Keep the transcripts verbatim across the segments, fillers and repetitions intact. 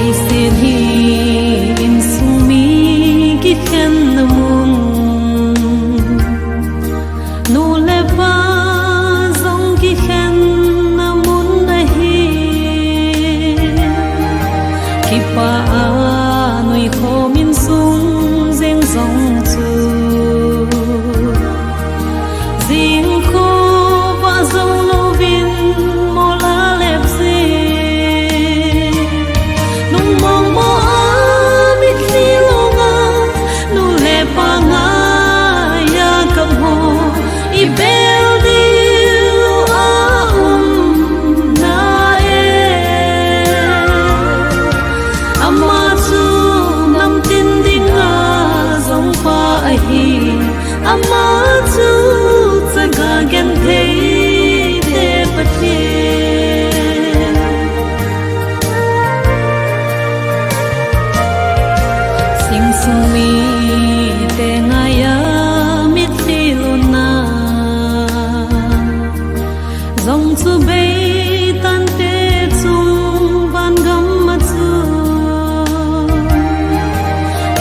Nisin hi insung mi kikhenna mun, nu le pa jong kikhenna mun ahi. Kipah a nuikhom insung jeng jong chu, jingkhovah jou louvin mola lep jeng. Nung mong mo a mitlhi longa, nu le pa ngaiya kap ho, ibel diu a um na e. Ama chu namtin dinga jong pa ahi, ama chu chaga gentheite Pathen. Insung mite ngaiya mitlhi lona jong chu beitante chung vangam a chu,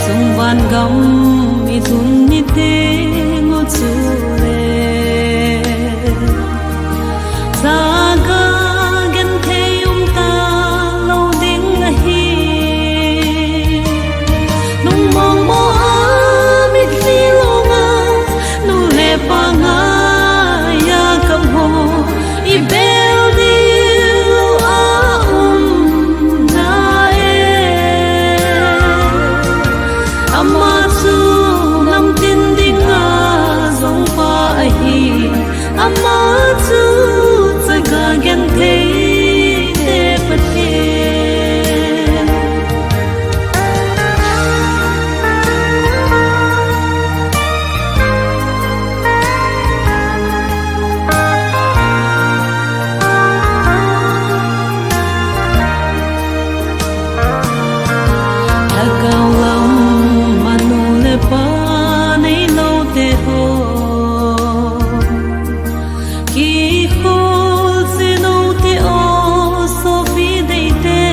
chung vangam ilhun niteng u chule, chaga genthei um talou ding ahi. Nung mong mo a mitlhi longa, nu le pa ngaiya kap ho, ibel diu a um na e. Ama chu namtin dinga jong pa ahi, ama chu chaga gentheite Pathen. Lhagao lam a nu le pa neilou te ho, kikhol jing u te o, sopi deite.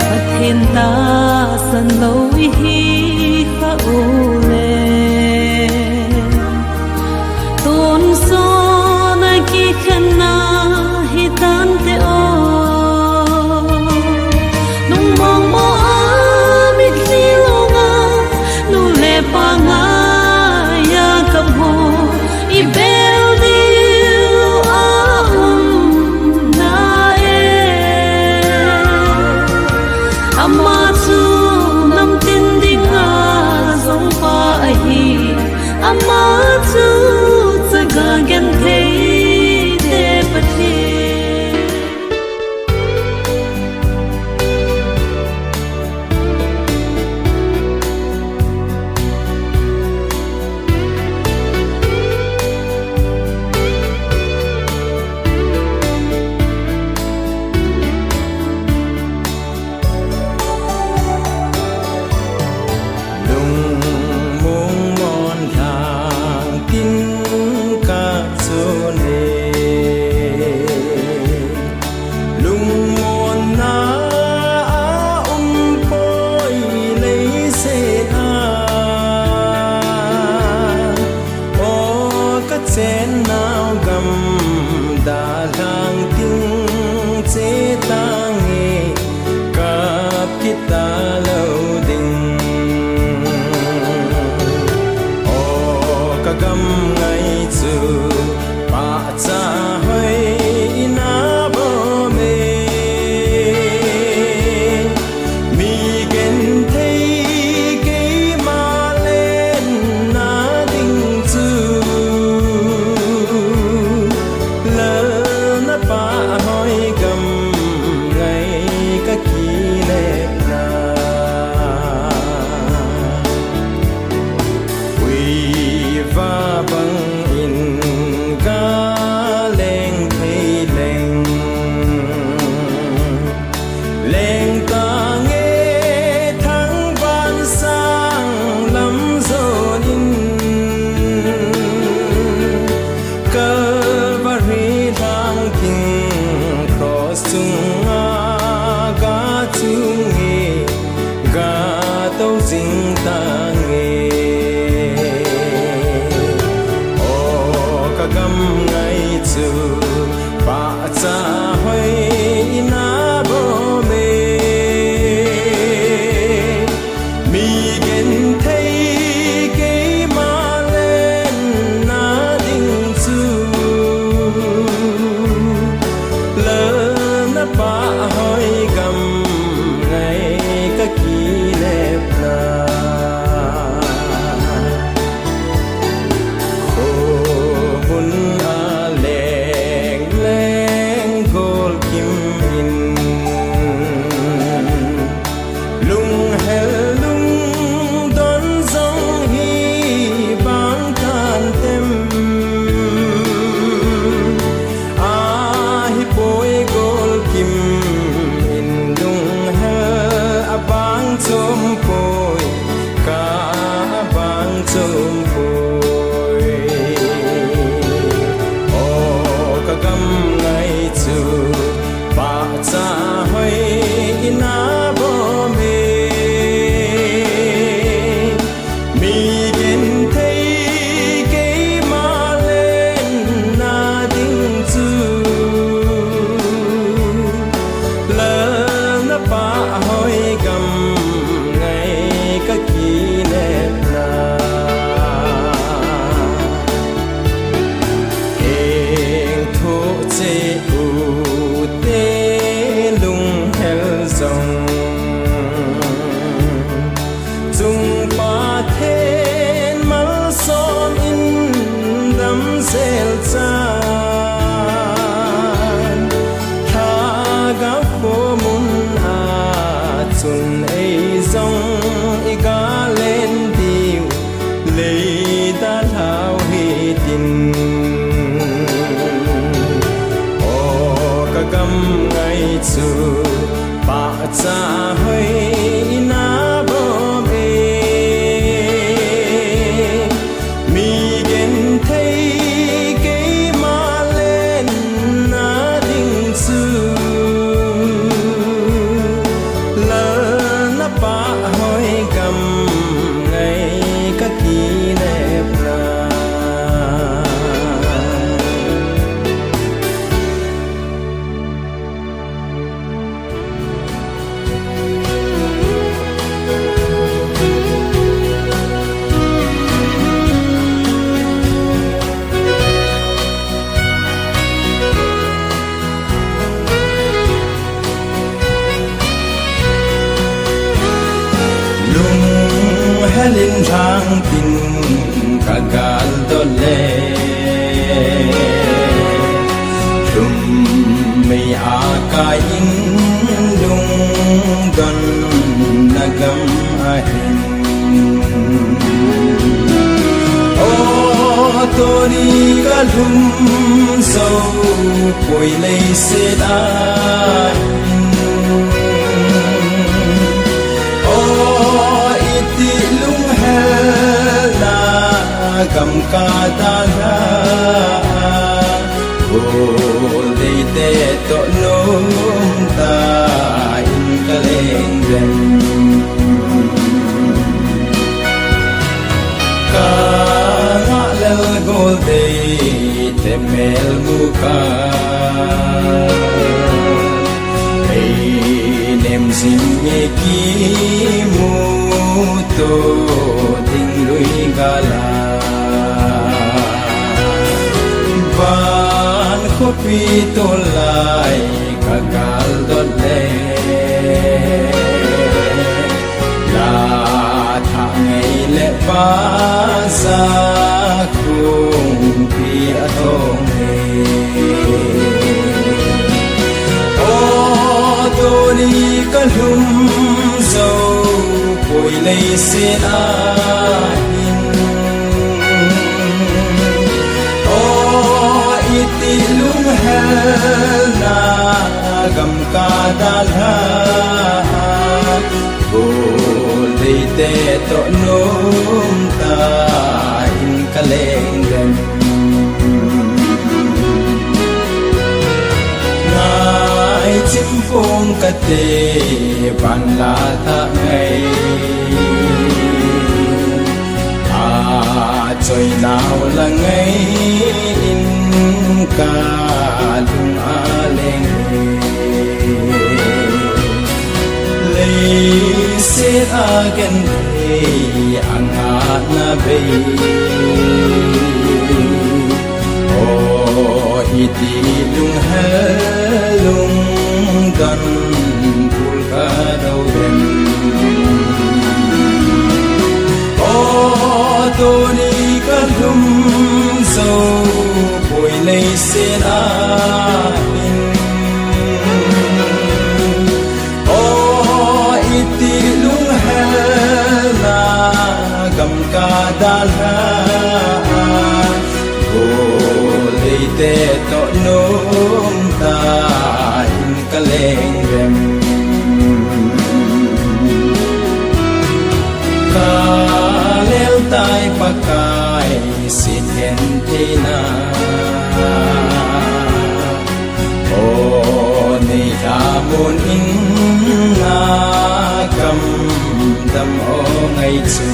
Pathen tahsan lou ihi kha u le, tonsot a kikhenna hitante o. Nung mong mo a mitlhi longa, nu le pa ngaiya kap ho, ibel diu a um na e. Ama chu namtin dinga jong pa ahi, ama chu chaga gentheite Pathen. Lungmong mon lhang tin ka chu le, lungmonna a um poi leiset a. O ka chennau gam dalhang ting che tange, kap kit talou ding. O ka gam ngai chu pahcha hoi in a bom e. Mi genthei keima lenna ding chu, Lal na pahhoi gam ngai ka kilepna. Uiva bangin ka leng thei leng, leng tange thangvah sanglam jonin, Calvary lhang ting cross chunga Sunge, gatou jing tange. O kagam ngai chu, pahcha hoi ina bom e. Mi genthei keima lenna ding chu, lalna pah hoi gam ngai kakinepna. Khomun a leng leng golkim in, lunghel lungdon jong hi bang kantem. Ahipoi golkim in lunghel abang chompoi, ka abang chompoi. O kagam ngai chu, pahcha hoi ina bom e. Mi genthei keima lenna ding chu, lalna pah hoi gam ngai kakinepna. Engthoh cheh ute lunghel jong, chung Pathen malsom in damsel chan, lhagao khomun a chun eijong igalen diu, leida lhau hitin. O kagam ngai chu, pahcha hoi ina bom e. Mi genthei keima lenna ding chu, lalna pah hoi gam ngai kakinepna. Lunghel in lhang tin kagal dot le, lhum mei a kai in lungdonna gam ahin. O tuni kalhum jou poi leiset a hin. O iti lunghel na gam kadalha, goldeite toh nomtah in kaleng dem. Kangah lel goldeite mel muka, ei nem jing e kimuto ding lui gala. Van khopi tolai kagal dot le, la thah ngei le pasa kungpi athong e. O tuni kalhum jou poi leiset a hin. O iti lunghel na gam kadalha, goldeite toh nomtah in kaleng dem. Ngai Pung kate ban la ta ngai, a choi nau la ngai in ka lung a leng. Leiset a genthei a ngatna bei, o iti lunghel lungdon pul ka do dem. O tuni ka lum zo poi leiset a hin. O iti lunghelna gam ka dalha a, o leite to nung ta in ka leng rem. Ka lel tai Pakai sit hen theina. O nei ta mun in na kam dam o ngai chu.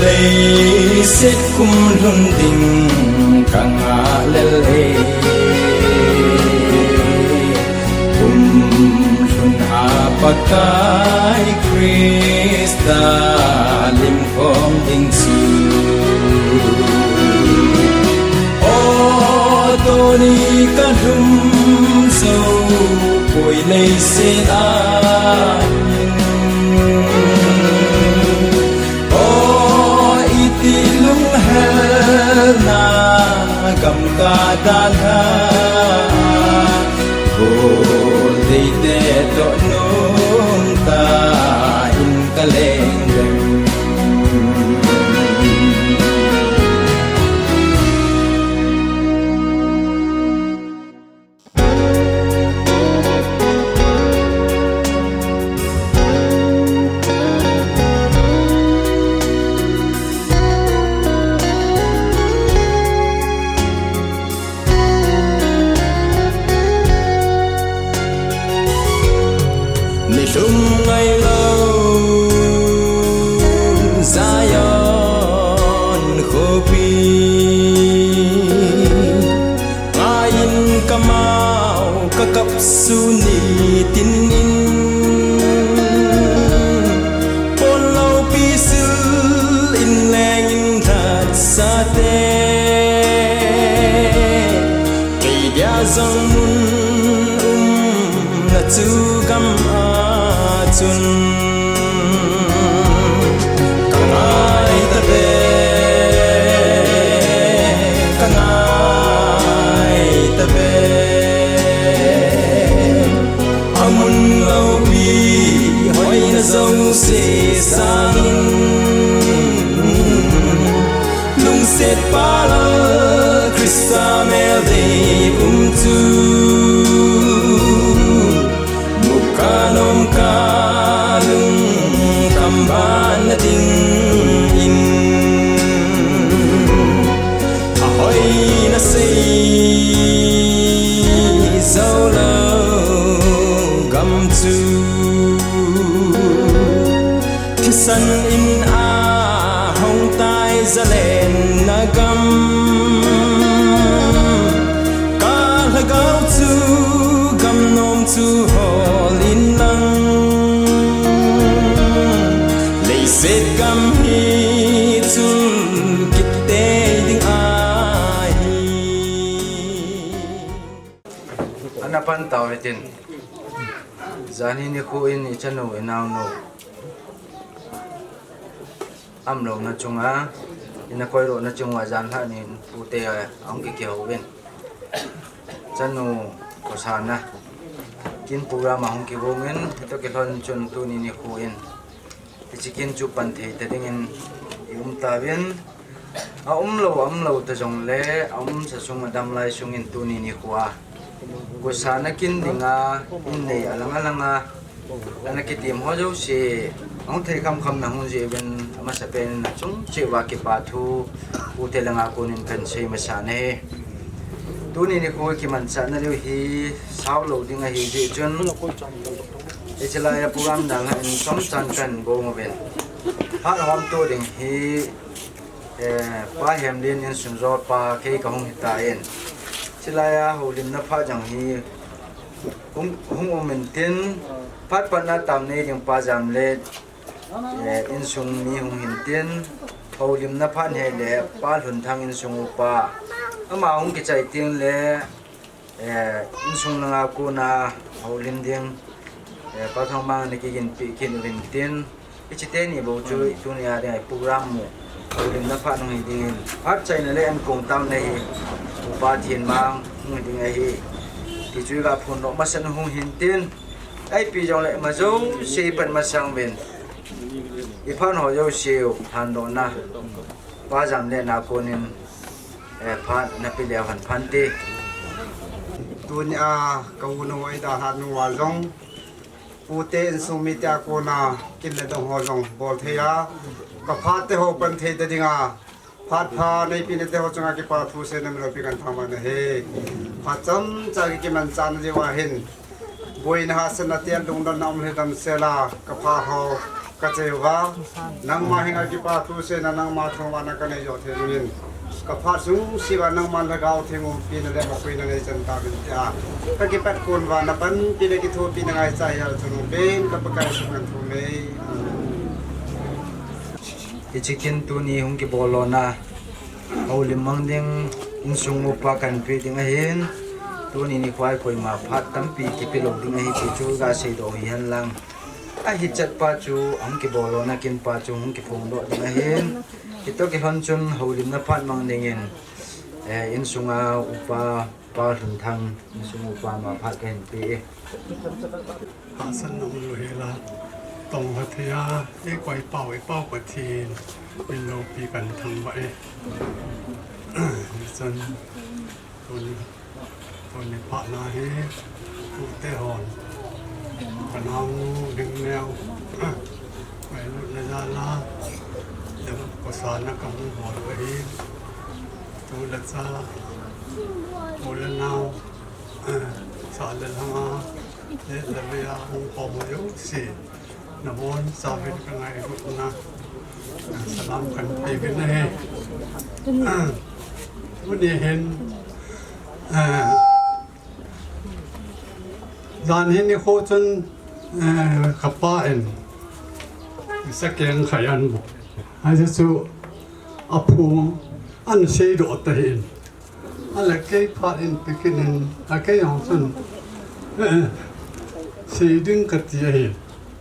Leiset kum lhun ding ka ngah lel e. Kum lhun a Pakai Krista lim khom ding chu. O tuni ka lum zo poi leiset a hin. O iti lunghelna gam ka dalha a, o leite to nung ta in ka leng rem. Ni lhum ngai lou Zion khopi, ngai in ka mau ka kap su ni tin in. Pon loupi sil in leng in that sa te, kei dia zong mun um na chu gam a chun. Ka ngai ta ve, ka ngai ta ve. A mun loupi hoina zo se sangin, lungset pal a Krista mel dei um chu. Muka nomka lungkham ban na ding in, a hoina sei zo lou gam chu. Thisan in a hong tai zalen na gam, ka lhagao chu gam nom chu hol in lang. Leiset gam hi chul kit tei ding ahi. Ana pan tau hitin. Janhi nikho in i chanu i naonu, umlouna chunga, i na koilouna chunga jan lhah nin pute a hung kikihou in. Chanu khosana kin program a hung kivong in, hitoh kilhon chun tuni nikho in hiche kin chu pan thei ta dingin i um tauvin. A umlou, a umlou ta jongle, a umsa sung a dam lai sungin tuni nikho a khosana kin dinga in nei alang alanga ana kitem ho jouse, a hung thei khamkham na hung jeh uvin, amasapen in a chung cheh uva kipa thu pute langa konin kan sei masa nahi. Tuni nikho kimanchahna diu hi sao lou ding ahi jeh chun, hiche laiya program dalha in chomchan kahin gong uvin. Phat hom to ding hi, eh, Pa Hemlin insung jol pa kei kahung hitan. Hiche laiya houlimna phat jong hi hung, hung um intin, phat patna tam nei ding Pa Jamlet, eh, insung mi hung hintin, houlimna phat hile Pa Lhunthang insung upa. Ama hung kichai teng le, eh, insung langa kona houlim ding, eh, Pa Thangmang ana kiginpeh kit uvin tin, hiche teni bou chu tunia dinga program mu, houlimna phat hung hi dingin, phat chaina le ankong tamna hi Upa Thenmang hung hi ding ahi. Ti chu iga phondoh masat u hung hintin, ipi jongle ima jouse ipat masang uvin, iphat ho jouseu phatdohna Pa Jamlet na konin, eh, phat napeh leu hen phante. Tunia ka u nu eidalhah nuva jong, pute insung mite a kona kin le dong ho jong bol thei a, ka phat te ho pan thei ta dinga, phat pha neipe nate ho chunga kipa thu seina mi loupi Kanthangvah ahi. Phat chomcha kimanchahna diuva hin, boina hahsatna tia lungdonna um lheh damsela, ka phat ho kache uva, nangma henga kipa thu seina nangma thangvahna kanei joh thei dingin, ka phat sungse uva nangma Lhagao Theng umpina le mapuina neichan tauvin tia, kakipat kon uva napanpi le kithopina ngaicha hel chun pen ka Pakai sung ngan thum e. Hiche kin tuni hung kibol lona, houlim mang ding insung upa kahin peh ding ahin, tuni nikho a koima phat tampi kipe lou ding ahi ti chu ga seidoh u hihen lang. Ahichat pa chu hung kibol lona kin pa chu hung kiphongdoh ding ahin, hitoh kilhon chun houlimna phat mang dingin, eh, insunga upa Pa Lhunthang insung upa ma phat kahin pe e. Hahsatna umlou hela, tong lha thei a eikoi pau, eipau Pathen min loupi Kanthangvah e. Hichan tuni, tuni phatna hi tute hon ka naonu Dingneo ngailutna jal a, le kosana kahung bol u ahi. Tu le cha, u le nao, eh, sah le lhanga, le le vei a hung khom u jouse, nabonchauvin ka ngailutna, eh, salam kahin pe uvin ahi. Tuni hin, eh, jan hi nikho chun, eh, ka pa in sakeng khai ahin bol. Ajeh chu aphung ahin seidoh tahih in. Ahile kei phat in pe kit in, a kei jong chun, eh, sei ding kati ahi.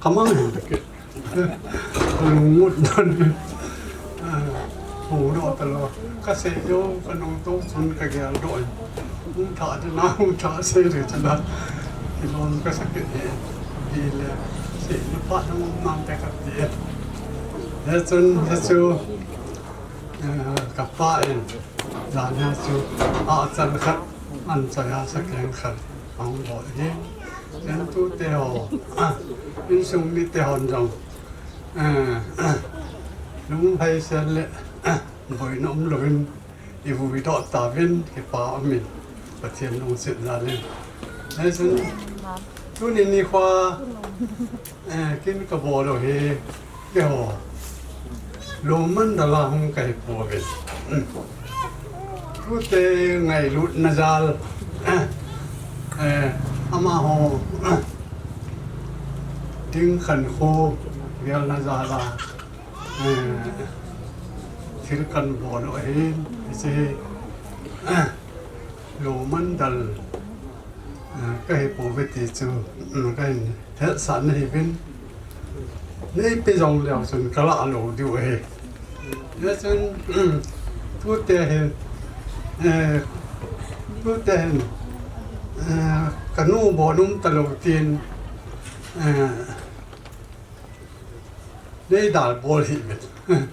Ka mang hih in kei. Ka lungmut dan. Ah, hung doh talou. Ka sei jou, ka nungto chun ka geldoh in. Hung thah ding na, hung thah sei ding chun a. Kilom ka sa kit e. Hile, seina phat na um nante kati e. Hichun, hichu, eh, ka pa in, jan hi chu, ahchan khat, ahin choi a sakeng khat ahung bol ahi. Jan tute ho, ah, insung mite hon jong, eh, lunglhaisel le, eh, boina umlouvin, ivui doh tauvin, kipa umin, Pathen lungset jal in. Hichun, tuni nikho, eh, kin ka bol u hi, keiho Lou Mandal a hung kahi pouvin. Tute ngailutna jal, eh, amaho, Dingkhankho gelna jal a, eh, thil kahin bol u ahin, hiche hi, Lou Mandal, eh, kahi pouve ti chu, mm, kahin hetsahna ahiuvin. Neipe jongleu chun kalah lou diu ahi. Hichun, tute hin, eh, tute hin, eh, kanu bon um talou tin, eh, neidalbol hih uvin.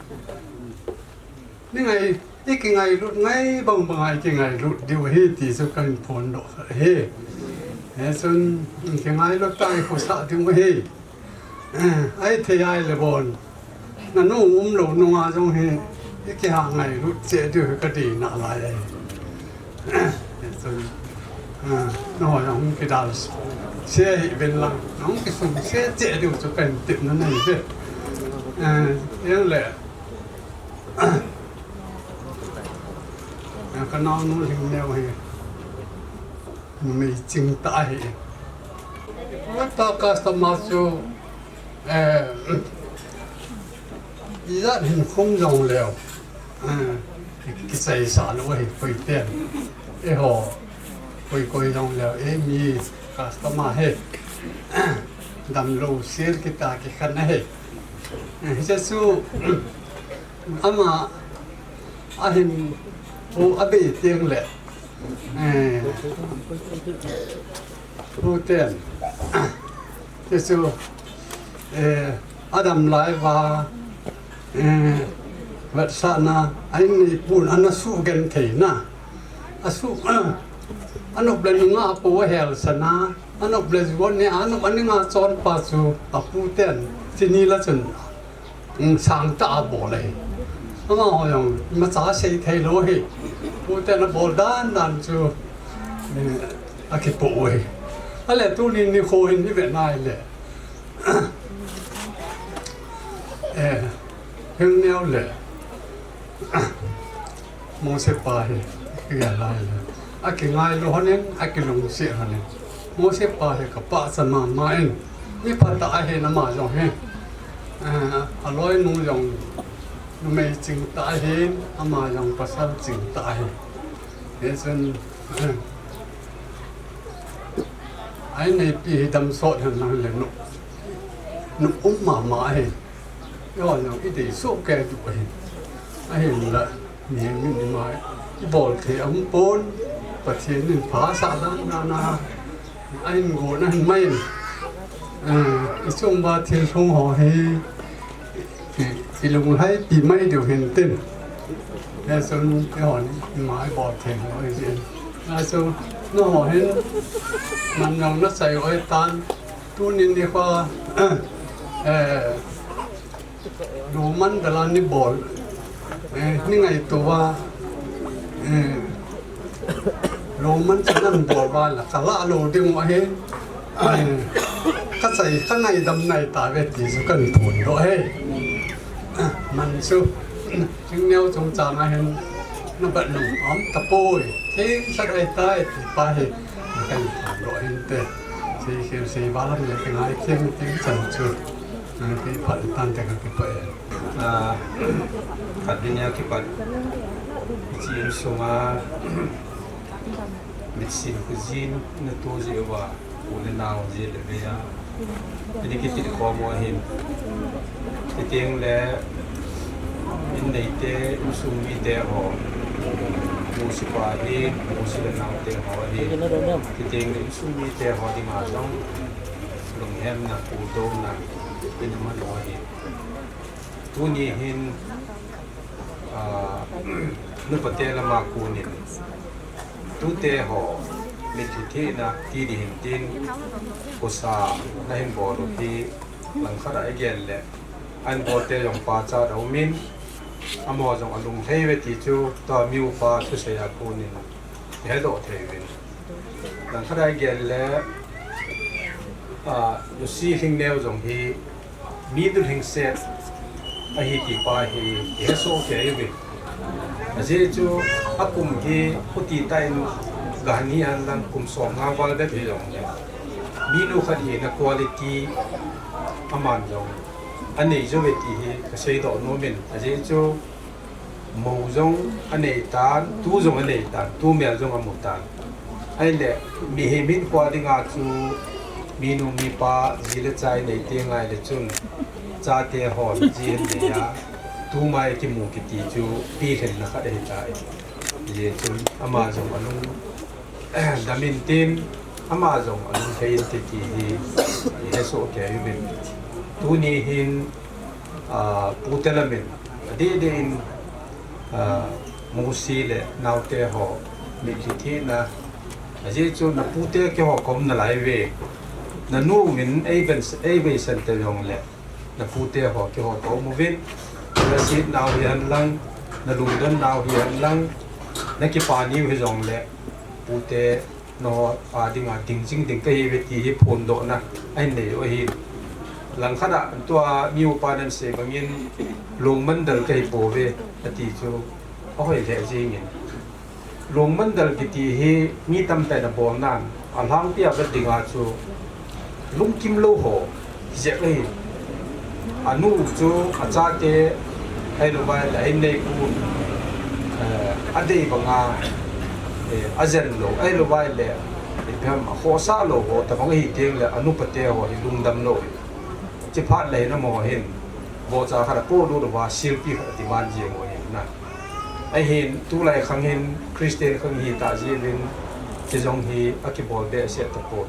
Ningai, ikingailut ngai bang banga ikingailut diu ahi ti chu kahin phondoh ahi. Hichun, ikingailut tah a ikhosa diu ahi. Ahithei ahile bon, nanu umlou nunga jong hi, ikiha ngailut cheh diu hi kadei nalai ahi. Chun, ah, nangho jong hung kidal se hih uvin lang, nahung kisung se cheh diu chu kahin tepna ahi ve. Ah, jeng le, ah, ka naonu Lhingneo hi numei ching tah ahi. Tua customer chu, eh, ijat hin khum jong leu, eh, ki, kiseisah lou ahi, koiten. Eiho, koi koi jong leu, eimi customer hi damlou sel kita kikhen ahi. Eh, hiche chu, ama ahin, pu abei teng le, eh, puten, hiche chu, eh, adam lai uva, eh, vetsahna a innei pun ana sugenthei na. Asu, anop le nunga apo ahelsah na, anop le ju aneh, anop aninga chonpa chu aputen, chuni la chun, um, sangtah a abol ahi. Amaho jong imacha asei thei lou ahi. Puten abol dan dan chu, eh, akipoh u ahi. Ale tuni nikho hin ivet nai le, eh, Lhingneo le Mose pa hi, kigel lai le, akingai lou lhonin, akilungset lhonin. Mose pa hi kapachat mama in, mi phatah ahin ama jong hi. Eh, aloinu jong numei ching tah ahin, ama jong pasal ching tah ahi. Hichun, eh, a inneipi hi damsot hen lang le nu, nu um mama ahi. Eiho jong idei soh kei diu ahi. Ahinla, mihem in ima ibol thei aum pon, Pathen in phasah dan dan a, ahin gon ahin mai in. Ah, ichung uva thil lhung ho hi, i, ilunglhaipi mai diu hintin. Hichun eihon ima ibol thei lou ahi jeh in. Hichun nangho hin man jong nachai u ahitan, tuni nikho, eh, Lou man dala nibol, eh, ningaito uva, eh, lou man chu nanbol uva la kalah lou ding u ahi, eh, kachai kangaidam nai tauve ti chu kahin phondoh ahi. Man chu, Lhingneo chungchang a hin nabat nom aum tapoi, themkhat ahitai ti pa hi kahin phondoh hinte. Seikhel seival a le kingaikhem teng chan chu, eh, kipah tante kakipah e. Ah, khat ding a kipat, hiche insunga mitsin khojin natoh jeh uva, u le nao ji le vei a, ani kitilkhom u ahin. Chuteng le inneite, insung mite ho, Mose pa hi, Mose le naote ho ahin. Chuteng le insung mite ho dinga jong lunghemna, puidouna, ina man u ahin. Tuni hin, ah, nupate lama konin, tute ho mitlhi thehna ti ding hintin, khosa nahin bol u hi langkhat a igel le, ahin bolte jong pachat aumin, amaho jong alunglhai uve ti chu, tua mi upa thusei a konin ihedoh thei uvin. Langkhat a igel le, ah, Lucy Lhingneo jong hi mi dulhingset ahi ti pa hi ihesoh kei uve. Ajeh chu akum hi khuti tah in gahin hihen lang kum somnga val bep hijongle, minu khat hina quality aman jong anei jouve ti hi kaseidoh nomin. Ajeh chu mou jong anei tan, tu jong anei tan, tu mel jong amu tan. Ahile, mihem hinkho dinga chu, minu mipa, ji le chate nei teng ahile chun, chate hon ji hin nei a, tu mai kimu kiti chu, pilhenna khat ahitai. Hijeh chun, ama jong alung damin tin, ama jong alunglhai inte ti hi ihesoh kei uvin. Tuni hin, ah, pute lamin adeh deh in, ah, Mose le naote ho mitlhi thehna, ajeh chu napute keiho kaum nalai uve. Nanu uvin eivei, eiveisan te jongle, napute ho keiho kaum uvin, nasetnau hihen lang, nalungdonnau hihen lang, nakipah niu hijongle, pute, nangho a dinga ding jing ding kahi uve ti hi phondohna ahin nei u ahi. Langkhat a tua mi upa nan sei bangin, lungmandal kahi pouve, ati chu ahoi lheh jingin. Lungmandal kiti hi mi tamtah in abol nan, alhangpi a vet dinga chu lungkim lou ho jeh ahi. Anu chu achate, ahilouva le a-inneipu, eh, adei banga, eh, ajen lou, ahilouva le, ipi ham, akhohsah lou ho tobang ahi teng le, anu pate ho hi lungdam lou. Chuphat le hin amaho hin, vohcha khat apolut uva, silpi khat ademand jeng u ahi na. Ahin, tulai khang hin, Christian khang hita jeh uvin, chujong hi akibol behseh tapon.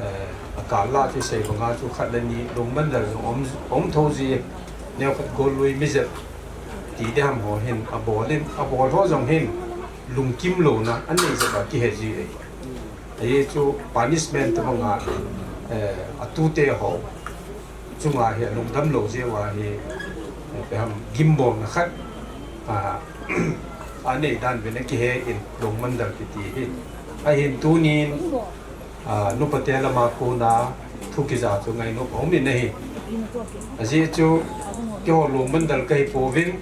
Eh, akal lah chu sei banga chu khat le ni lungmandal jong um, um thou ji, neokhat gollui mijep ti deham ho hin abol in, abol ho jong hin lungkim louna anei jep a kihe ji ahi. Ajeh chu punishment tobanga, eh, atute ho chunga hi alungdam lou jeh uva hi, eh, ipi ham, gimbolna khat, ah, anei dan uvin akihe in lungmandal kiti hi. Ahin tunin, ah, nupate lama kona thu kija chu ngainom aum in ahi. Ajeh chu keiho lungmandal kahi pouvin,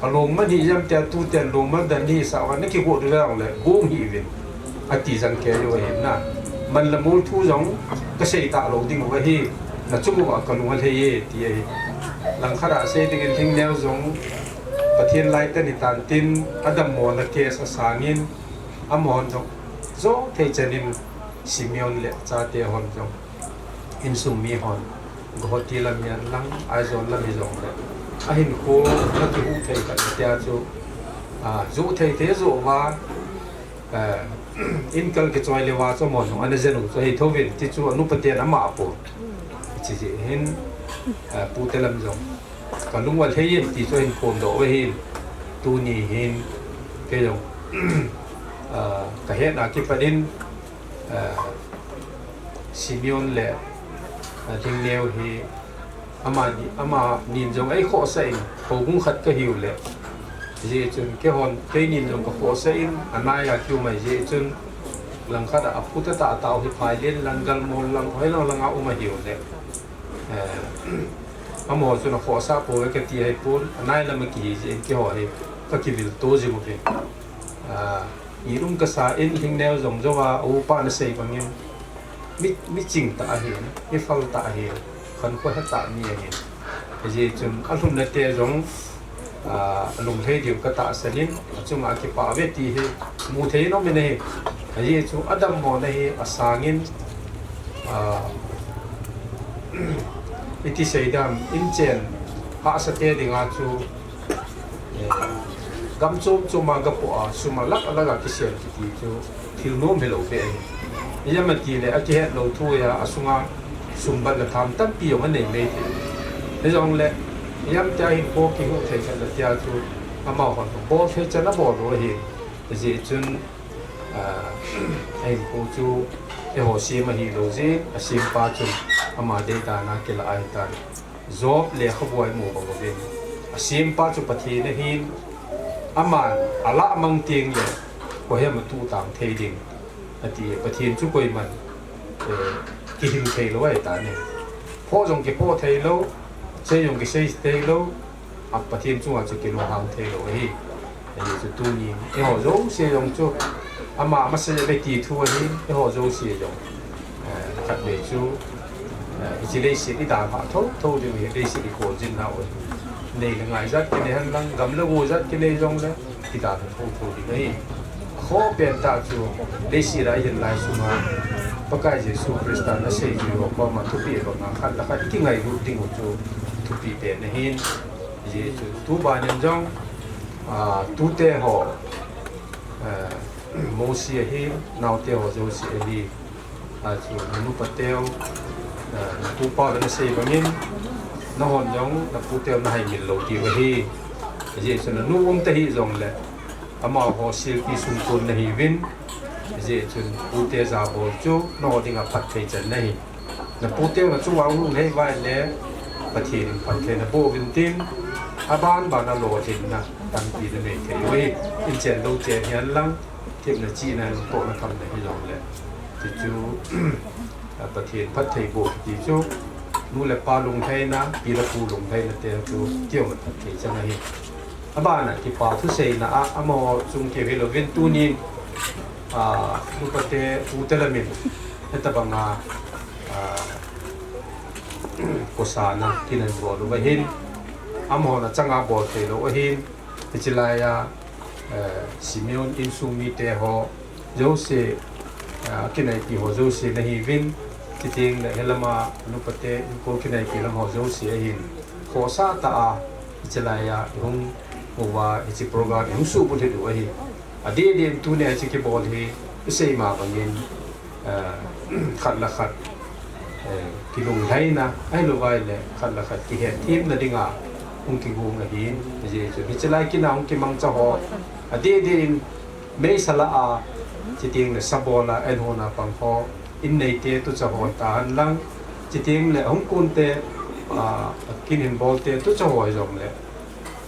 kalungman hih jeh ham tia tuten lungmandal nahisah uva nakigot uva jongle gong hih uvin, ati jeng kei u ahi na. Man le mol thu jong kasei talou ding u ahi, nachung uva kalung alhai e ti ahi. Langkhat a sei dingin Lhingneo jong Pathen laitan hitan tin, adammona case asangin, amahon jong jothei chan in Simeon le achate hon jong, insung mihon, Guwahati lam hihen lang, Aizawl lam hijongle, ahinkho nakihuh thei khat tia chu, ah, joh thei thei joh uva, eh, inkal kichoi le uva chu amahon jong ana jen u chu ahi thouvin, ti chu anupaten ama apon. Hiche jeh hin, eh, pute lam jong kalung alhai e ti chu ahin phondoh u ahin, tuni hin kei jong, ah, kahetna kipat in, ah, Simeon le, ah, Lhingneo hi amani, amanin jong eikhohsah in, houbung khat kahiu le, hijeh chun keihon, keinin jong kakhohsah in, anai a kium ahi jeh chun, langkhat a aput atah tah u hi Phailen lang, Galmol lang, hoilang langa um ahiu le, eh, amaho chun akhohsah pouve kati ahipon, anai lam a kihi jeh in keiho hi kakivil to jing uvin. Ah, mi lung kasa in Lhingneo jong jouva, aupa nasei bangin, mi, miching tah ahin, miphal tah ahin, khankho hetah mi ahin. Hijeh chun alhunna te jong, ah, alunglhai diu katahsan in, achunga kipah uve ti hi muthei in um in ahi. Ajeh chu adammona hi asangin, ah, iti sei dam, inchen hahsa te dinga chu, eh, gam chom chom a gapoh a, sum alakh alakh a kisel kiti chu thil nom hilou beh ahi. Ijemma tile akihet lou thu a, asunga sum bat le tham tampi jong anei mai thei. Hijongle, ijemtia hinkho kihuh thei khat le tia chu, amahon bol thei chan abol u ahi. Hijeh chun, ah, ahinkho chu eiho sem ahilou jeh, asempa chun ama deidan a kilah ahitan. Job lekhabua imu bang uvin, asempa chu Pathen ahin, aman alah mang tengle, koi ham atuhtang thei ding, ati. Pathen chu koiman, eh, kihil theilou ahitan e. Phoh jong kiphoh theilou, sei jong kisei theilou, a Pathen chunga chu kilunghang theilou ahi. Ajeh chu tuni, eiho jouse jong chu, ama masa jeh a ti thu ahin, eiho jouse jong, eh, khatvei chu, eh, hiche leiset idalhah thou thou diu ahi, leiset ikholjin nau ahi. Nei le ngai jat kinei henlang, gam le go jat kinei jongle, kidalha thou thou ding ahi. Akhoh pen tah chu, leiset a ihin lai sunga, Pakai Jesu Christan aseijui ho koma thupeh banga khat le khat ikingailut ding u chu, thupeh pen ahin. Hijeh chun tuban in jong, ah, tute ho, ah, mosi ahi, naote ho jouse ahi, ah, chu nanu pateu, ah, napu pau le nasei bangin, nahon jong naputeu nahaimil lou diu ahi. Hijeh chun nanu um tahih jongle, amaho silpi sungpon nahiuvin, hijeh chun pute jabol chu naho dinga phatthei chan ahi. Naputeu nachunga hung lhai uva ahile, Pathen in phatthei naboh uvin tin, aban ban a lolhinna tampi nanei thei u ahi. Inchen lou chen hihen lang, Themna chihna in tohna khamna hijongle, ti chu, a, Pathen phattheiboh ti chu, nu le pa lunglhaina, pi le pu lunglhaina te chu kioma phatthei chang ahi. Abana kipa thuseina a, amaho chung keu hilouvin tunin, a, nupa te, pu te lamin, hitabanga, a, kosana kin ahin bol uva hin, amahon achanga bol theilou ahin, hiche laiya, eh, Simeon insung mite ho jouse, eh, kinaipi ho jouse nahiuvin, chuteng le hilama nupa te inko kinaipi lam ho jouse ahin, khohsah tah a, hiche laiya ihung uva, hiche program ihung subulhit u ahi. Adeh deh in tunia hiche kibol hi, isei ma bangin, eh, khat le khat, eh, kilunglhaina, ahilouvai le khat le khat kihetthemna dinga hung kigong ahin, hijeh chun hiche lai kin a hung kimangcha ho, adeh deh in meisa lah a, chuteng le sabol a, ahin hon a pang ho, in neite tucha ho tahen lang, chuteng le hung kon te, a, kin hin bol te tucha ho hijongle,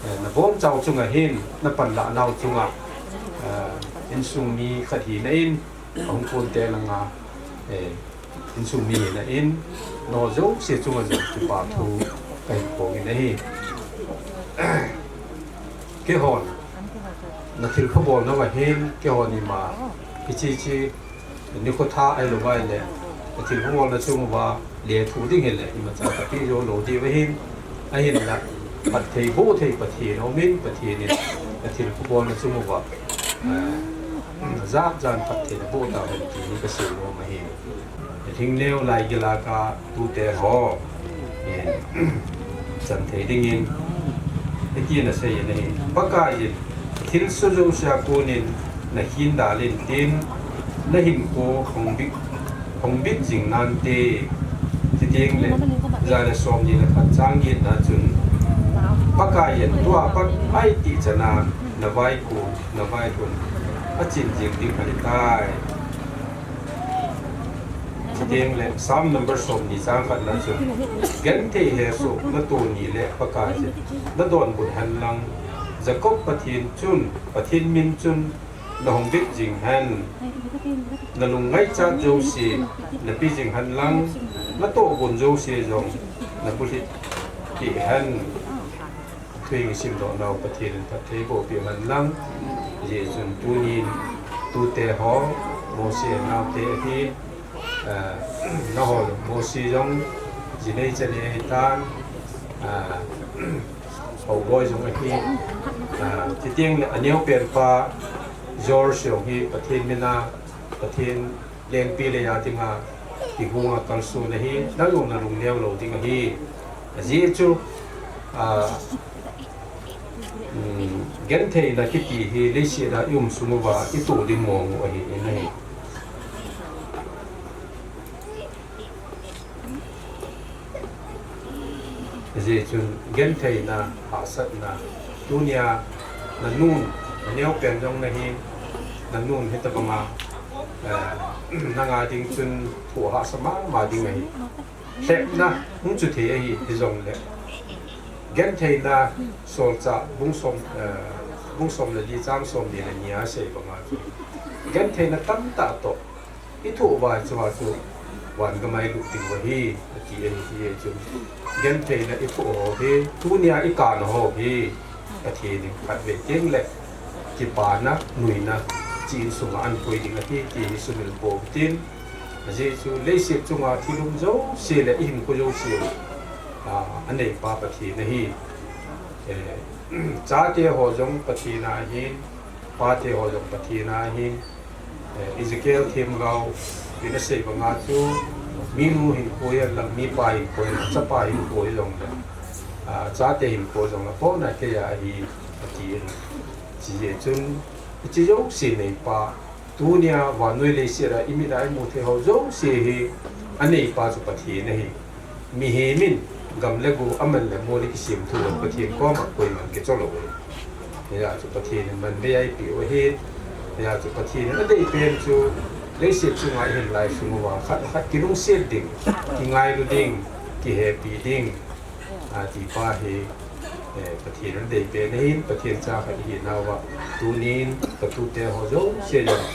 eh, nabonchau chunga hin, napanlah nau chunga, eh, insung mi khat hina in, ahung kon te langa, eh, insung mi hina in, nangho jouse chunga jong kipa thu kahin phong in ahi. Keihon, nathilpha bolnauva hin, keihon ima, hiche hiche, nikho tha ahilouvai le, nathilpha bolna chung uva lethuh ding hile, imacha kapeh jou lou diu ahin, ahinla, phattheiboh thei Pathen aumin, Pathen in, nathilpha bolna chung uva, eh, jat jan phatthei naboh tahen ti hi kasei nom ahi. Lhingneo laigil a ka tute ho, eh, chan thei dingin, hitin asei in ahi. Pakaiyin, thilsoh jousea konin nahin dalin tin, nahinkho hongbit, hongbit jing nante, chuteng le, ja le somni le khat chang getna chun, Pakaiyin tua pat aitih chana navaikho, navailhun achin jing ding ahitai. Chuteng le, Psalm number somni chang khatna chun, genthei hesoh natoh ni le Pakaiyin nadonbut hen lang, Jacob Pathen chun, Pathen min chun nahongbit jing hen, nalung ngaichat jouse nape jing hen lang, natohgon jouse jong nabulhit peh hen. Thu isimdoh nau Pathen in phattheiboh peh hen lang, hijeh chun tunin tute ho, Mose naote ahi, eh, nangho Mose jong jinei chanei ahitan, eh, houboi jong ahi, eh, chuteng le aneopen pa George jong hi Pathen mina, Pathen lengpi leiya dinga kigonga kalson ahi, nang jong nalung neo lou ding ahi. Ajeh chu, ah, um, gentheina kiti hi leiset a i um sung uva itoh ding mong u ahi, ahi. Hijeh chun gentheina, hahsatna, tunia nanun, naneopen jong nahin, nanun hitabanga, eh, nanga ding chun thoh hahsa mama ding ahi. Lhepna hung chu thei ahi, hijongle, gentheina, Solchah bung som, eh, bung som le li chang somni le ni a asei banga chu, gentheina tamtah toh ithoh uva chu, chu vangam a ilut diu ahi, ati ahi. Hijeh chun gentheina ithoh ho hi, tunia ikan ho hi, Pathen in khatvei teng le kipana, nuina, chi insunga ahin koi ding ahi ti hi sumil pou tin, ajeh chu leiset chunga thil um jouse le ihinkho jouse u, a, aneipa Pathen ahi. Eh, chate ho jong Pathen a ahin, pate ho jong Pathen a ahin, eh, Ezekiel themgao in asei banga chu, minu hinkho hihen lang, mipa hinkho hihen lang, chapa hinkho hijongle, ah, chate hinkho jongle, pona keiya ahi, ati ahi. Hijeh chun, hiche jouse neipa, tunia vannoi leiset a imit a imu thei ho jouse hi aneipa chu Pathen ahi. Mihem in gam le go, aman le mol in kisemthu lou Pathen koma koiman kicho lou ahi. Hijeh chun Pathen in manbei a eipeh u ahi. Hijeh chun Pathen in adeipen chu leiset chunga ihin lai sung uva khat le khat kilungset ding, kingailu ding, kihepi ding, ati pa hi, Eh, Pathen in adei pen ahin, Pathen cha khat ihi nauva, tunin ka tute ho jouse jong,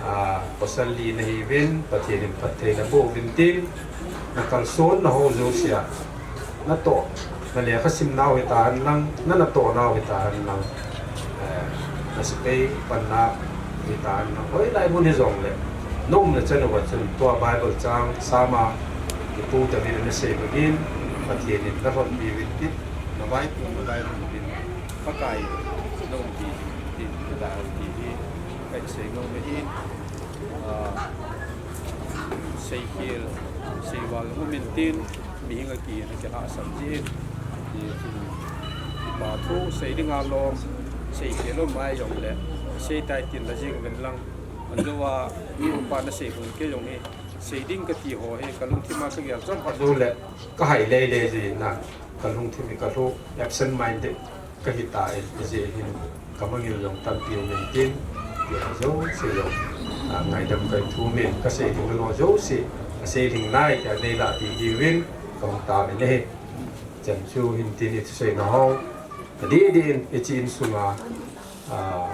ah, pasal li nahiuvin, Pathen in phatthei naboh uvin tin, na kalson na ho jouse a, natoh, na lekha sim nau hita hen lang, na natoh nau hita hen lang, eh, na sepai panna hita hen lang, hoilai mun hijongle, na umna chan uva chun, tua Bible chang, Psalm a, i pu David in asei bangin, Pathen in nalhonpi uvin tin, na vai, na vai uvin, Pakai, na umpi, tin, na vai uvin, tin, ka sei nom ahi, ah, seikhel, seival um intin, mihing a kihin akilhahsam jin, ti chun, kipa thu sei ding alom, seikhel um mai jongle, sei tai tin la jing uvin lang, anjouva, mi upa na sei hon kei jong hi, sei ding kati ho hi, ka lungthim a ka gel chom phat jongle, ka hai lele jin na. Ka lungthim hi ka lhu, absent minded ka hita e, hijeh hin ka mangil jong tampi um intin, tia jouse jong, ah, ngaidam kahin thum in, ka sei ding nalou jouse, asei ding nai, tia nei lah ti diuvin, ka hung tao in ahi. Chan chu hin tin i thusei na ho, adih dih in, i chi in sunga, ah,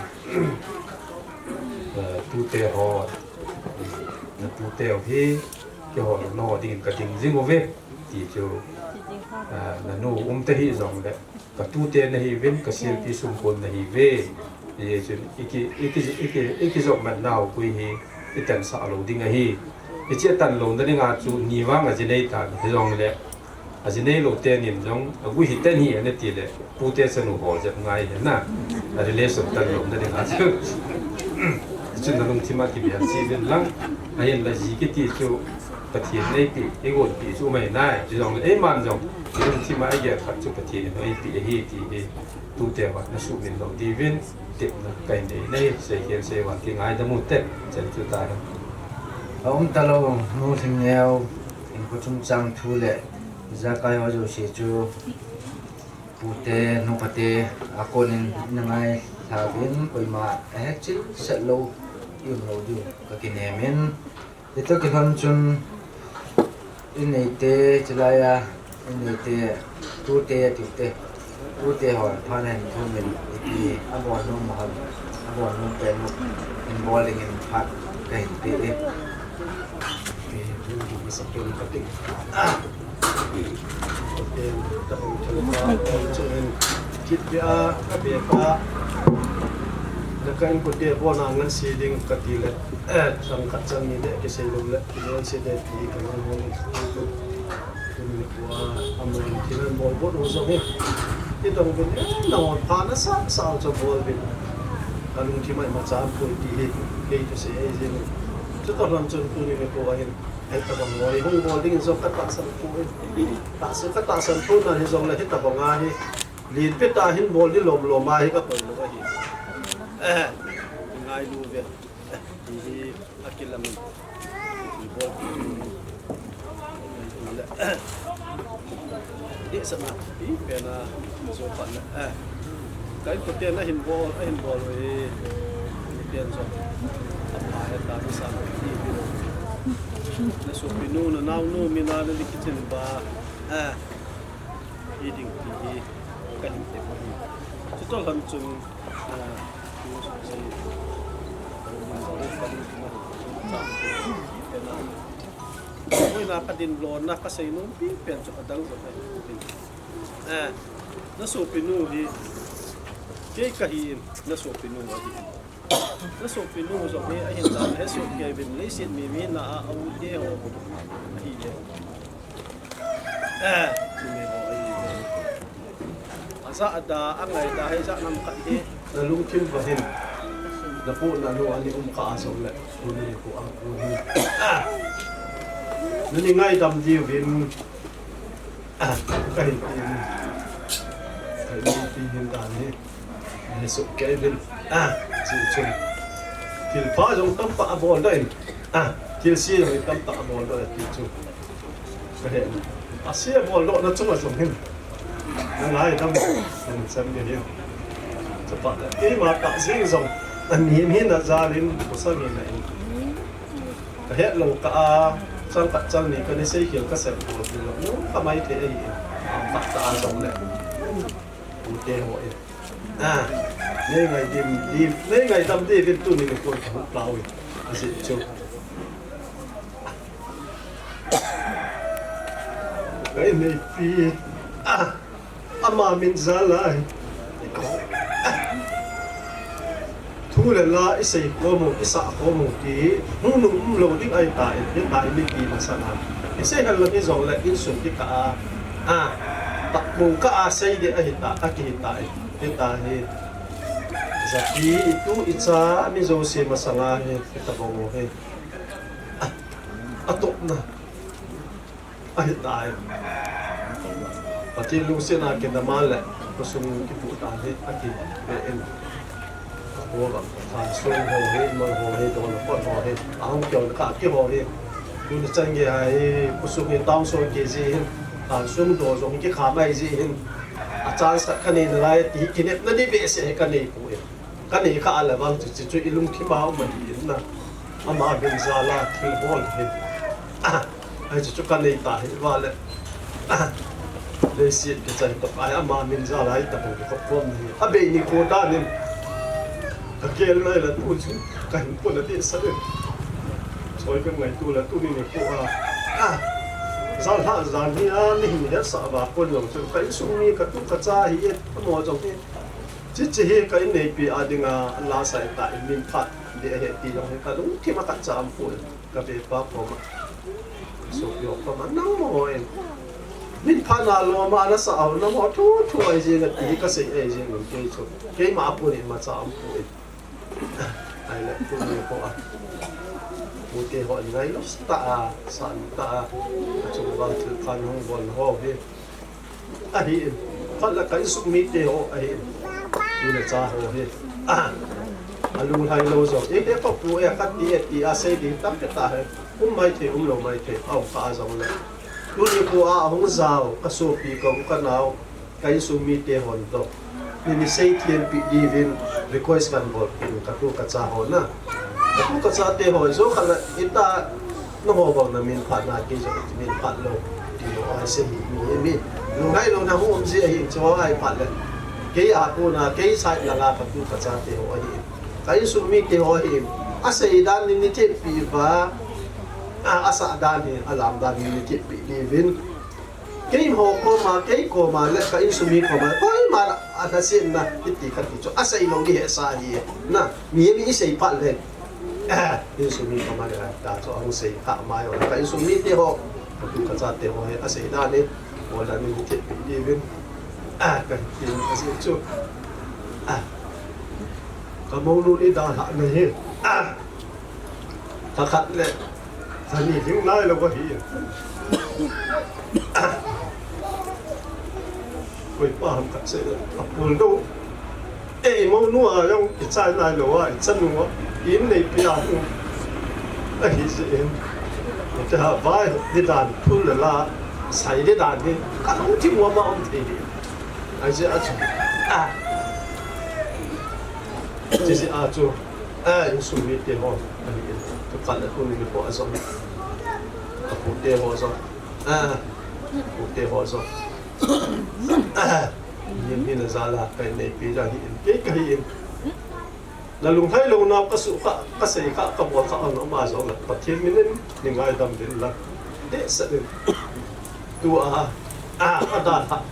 eh, tute ho, na tute ho hi, keiho lungna ho dingin ka ding jing uve, ti chu, ah, na nu um ta hih jongle, ka tute nahiuvin, ka silpi sumkon nahiuve. Hijeh chun, i ki, i ki, i ki, i kijop mat nau pui hi, i tansah lou ding ahi. Hiche a tan louna dinga chu, ni vang a ji nei tan, hijongle, a ji nei lou tenin jong, a gui hi tan hi, ana ti le, pute chanu ho jep ngai hi na, a relation tan louna dinga chu. Chun na lungthim a kibel cheh uvin lang, ahinla ji kiti chu, Pathen in eipeh, eigonpeh chu um ahi nai, chujongle eiman jong, i lungthim a eigel khat chu Pathen in eipeh ahi ti hi, tute ho na suhmil lou diuvin, tepna kahin nei ahi, seikhel seival kingaidam u te, chan chu tahen. A um talou, Nu Lhingneo, hinkho chungchang thu le, ijakai ho jouse chu, pute, nupa te, a konin na ngailha uvin, koima ahechil set lou, i um lou diu, ka kinem in, Hitoh kilhon chun, i neite, chulai a, i neite, tute, tute, tute ho, phat nahin thum in, ipi, abol nom mahal, abol nom pen u, hin bol dingin phat kahin pe e. Kit pia, a pia pa, na ka in kote bona ngan si ding ka ti le, eh, sang khat sang ni le, kisei lou le, ki le se de ti ka ngan hon. Tuni nikho a, amun thil an bol bol u jong hi. Ti tong bin, eh, na hon pha na sa, sa u cha bol bin. Ka lungthim a ima chan poi ti hi, kei thusei ahi jeng. Chutoh lam chun tuni nikho a hin, eh, tabang bol, hung bol ding jong ka tahsan poi. Tahsan, ka tahsan poi na hijongle hitabang a hi. Lin pet a hin bol di lom lom a hi ka koi lou ahi. Eh, ngailu ve. Hi hi akilam in. Bol. Dehsahna pi pen a jo phat na. Eh. Ka in kote na hin bol, a hin bol hi. Pen jo. Apa he ta ni sa ti. Na sopinu, na naonu, mi na na li kichin ba. Eh. Hi ding ti hi ka hin tep ahi. Chutoh lam chun, ah, tu si, ka ding lona ka sei nom pi pen chu adang jong ahi. Eh, na sopinu hi, kei ka hi in, na sopinu ahi in. Na sopinu jong hi ahin la, he sop kei vin, leiset mi mi na a, a u te ho ahi le. Eh, chumi ho ahi le. A ja a da, a ngai da, he ja nam khat hi. Na lungthim va hin. Na pu na nu ani um kha a jong le, tuni nikho a pu hin. Ah. Na ni ngaidam diu vin. Ah, ka hin ti in. Ka hin ti hin dan hi. Ni suk kei vin. Ah, si chun. Thil pha jong tamtah a bol doh in. Ah, thil si jong tamtah a bol doh in ti chu. Ka he. A si a bol doh na chunga jong hin. Na ngaidam. Hin chan nge hin. Chapa. Keima tah jeng jong. Ani hin na jal in, ko sa nge na in. Ka het lou kah a, chang khat chang ni ka ni seikhel ka sep bol ti lou, nu ka mai thei ahi in, a, mat ta a jong le. Ute ho e. Ah, nei ngai dim, dim, nei ngai dam dim, dim tuni nikho ka hung tao e. Ajeh chu. Ka inneipi. Ah, ama min jal a. Thu le la i sei khom u, i sah khom u ti, hung nung um lou ding ahi ta in, hitia i mipi masang a. I sei hel lou hi jong le insung kikah a, a, takbou kah a sei ding ahi ta, a kihi ta in, hitia hi. Japi, i tu i cha, mi jouse masang a hi, hitabang u hi. A, a topna. Ahi tai. Pathen lungsetna kinama le, khosung kipuh dan hi, akibe in. Apo va, Thansung ho hi, Mon ho hi, Dolakot ho hi, ahung kihou kha kiho hi. Tuni chan gei hi, khosung hi town soh kei ji hin, Thansung do jong kikham mai ji hin. A chance khat kanei nalai, ti kinepna ding behseh hi kanei poi. Kanei kha a le vang chu, chu, chu i lungthim a um ahi in na. Ama min jal a thil bol hin. Ahi chu chu kanei ta hi va le. Leiset kichai toh ai ama min jal a i ta bang kop pom ni. A bei nikho dan in. Ka kel nai la tu chu. Ka hin pon a dehset in. Choi ka ngaitu la tuni nikho a. Ah. Jal ha jal hi a ni hin hetsah va kon jong chu. Ka insung mi ka tu ka cha hi e. Amo jong hi. Chichi hi ka inneipi a dinga la sai ta in min phat ding ahi ti jong hi ka lungthim a khat cha um poi, ka vepa koma. Sopi ho koma nangho in. Min phat na lom a na sa au nangho thu thu ahi jeng a ti ka sei ahi jeng in kei chu. Keima a pon in imacha um poi. Ahile tuni nikho a. Pute ho in ngailu ta a, san ta a. Achung uva thil pha hung bol ho hi. Ahi in, khat le ka insung mite ho ahi in, tu le cha ho hi. Ah, alunglhai lou jong, e, e, pa pu, e, khat ti, e, ti, a sei ding tampi tah hi. Um mai thei, um lou mai thei, a um kha a jong le. Tuni nikho a, ahung jao, ka sopi, ka u, ka nao, ka insung mite hon toh. Ni, ni sei thiam pi diuvin request kan bol in ka tu ka cha ho na. Ka tu ka chate ho jo khat la ita na ho bang na min phat na kei jo min phat lou. Ti lou ai sei hi mi mi. Lunghai lou na ho um ji ahi cho ai phat le. Kei a kona kei side la la ka tu ka chate ho ahi. Ka insung mite ho ahi. A sei dan ni ni thei pi va. A, a sah dan hi, a lam dan hi ni thei pi diuvin. Keiho koma, kei koma le ka insung mi koma, koima a lhasetna, hiti kati chu, a sei lou ding hesa hi, na, mi, mi i sei phat le, eh, insung mi koma le, ta chu, ahung sei kha mai, ka insung mite ho, ka tu ka chate ho hi, a sei dan hi, ho dan hi, thei pi diuvin, eh, ka ti, ka sei chu, eh, ka mounu i dalhah na hi, eh, Kha khat le, kha ni hing nai lou ahi. Koi pa ham khat sei le, a pul do. E, i mounu a jong, i chai nai lou a, i chanu a, i inneipi a hu. Ahi jeh in. I te ha vai, di dan, phul le la, sai di dan hi, ka lungthim uva ma um thei hi. Ahi jeh a chu. Ah. Chu jeh a chu. A, insung mite ho, ahi in, tu khat le tuni nikho a jong, a pute ho jong, a, pute ho jong, a, ni, ni na jal a, ka inneipi jong ahi in, kei ka hi in. Na lunghai lou nau ka su kha, ka sei kha, ka bol kha, a, ama jong le, Pathen min in, nei ngaidam uvin lang. Dehset in. Tua, a, a dalha.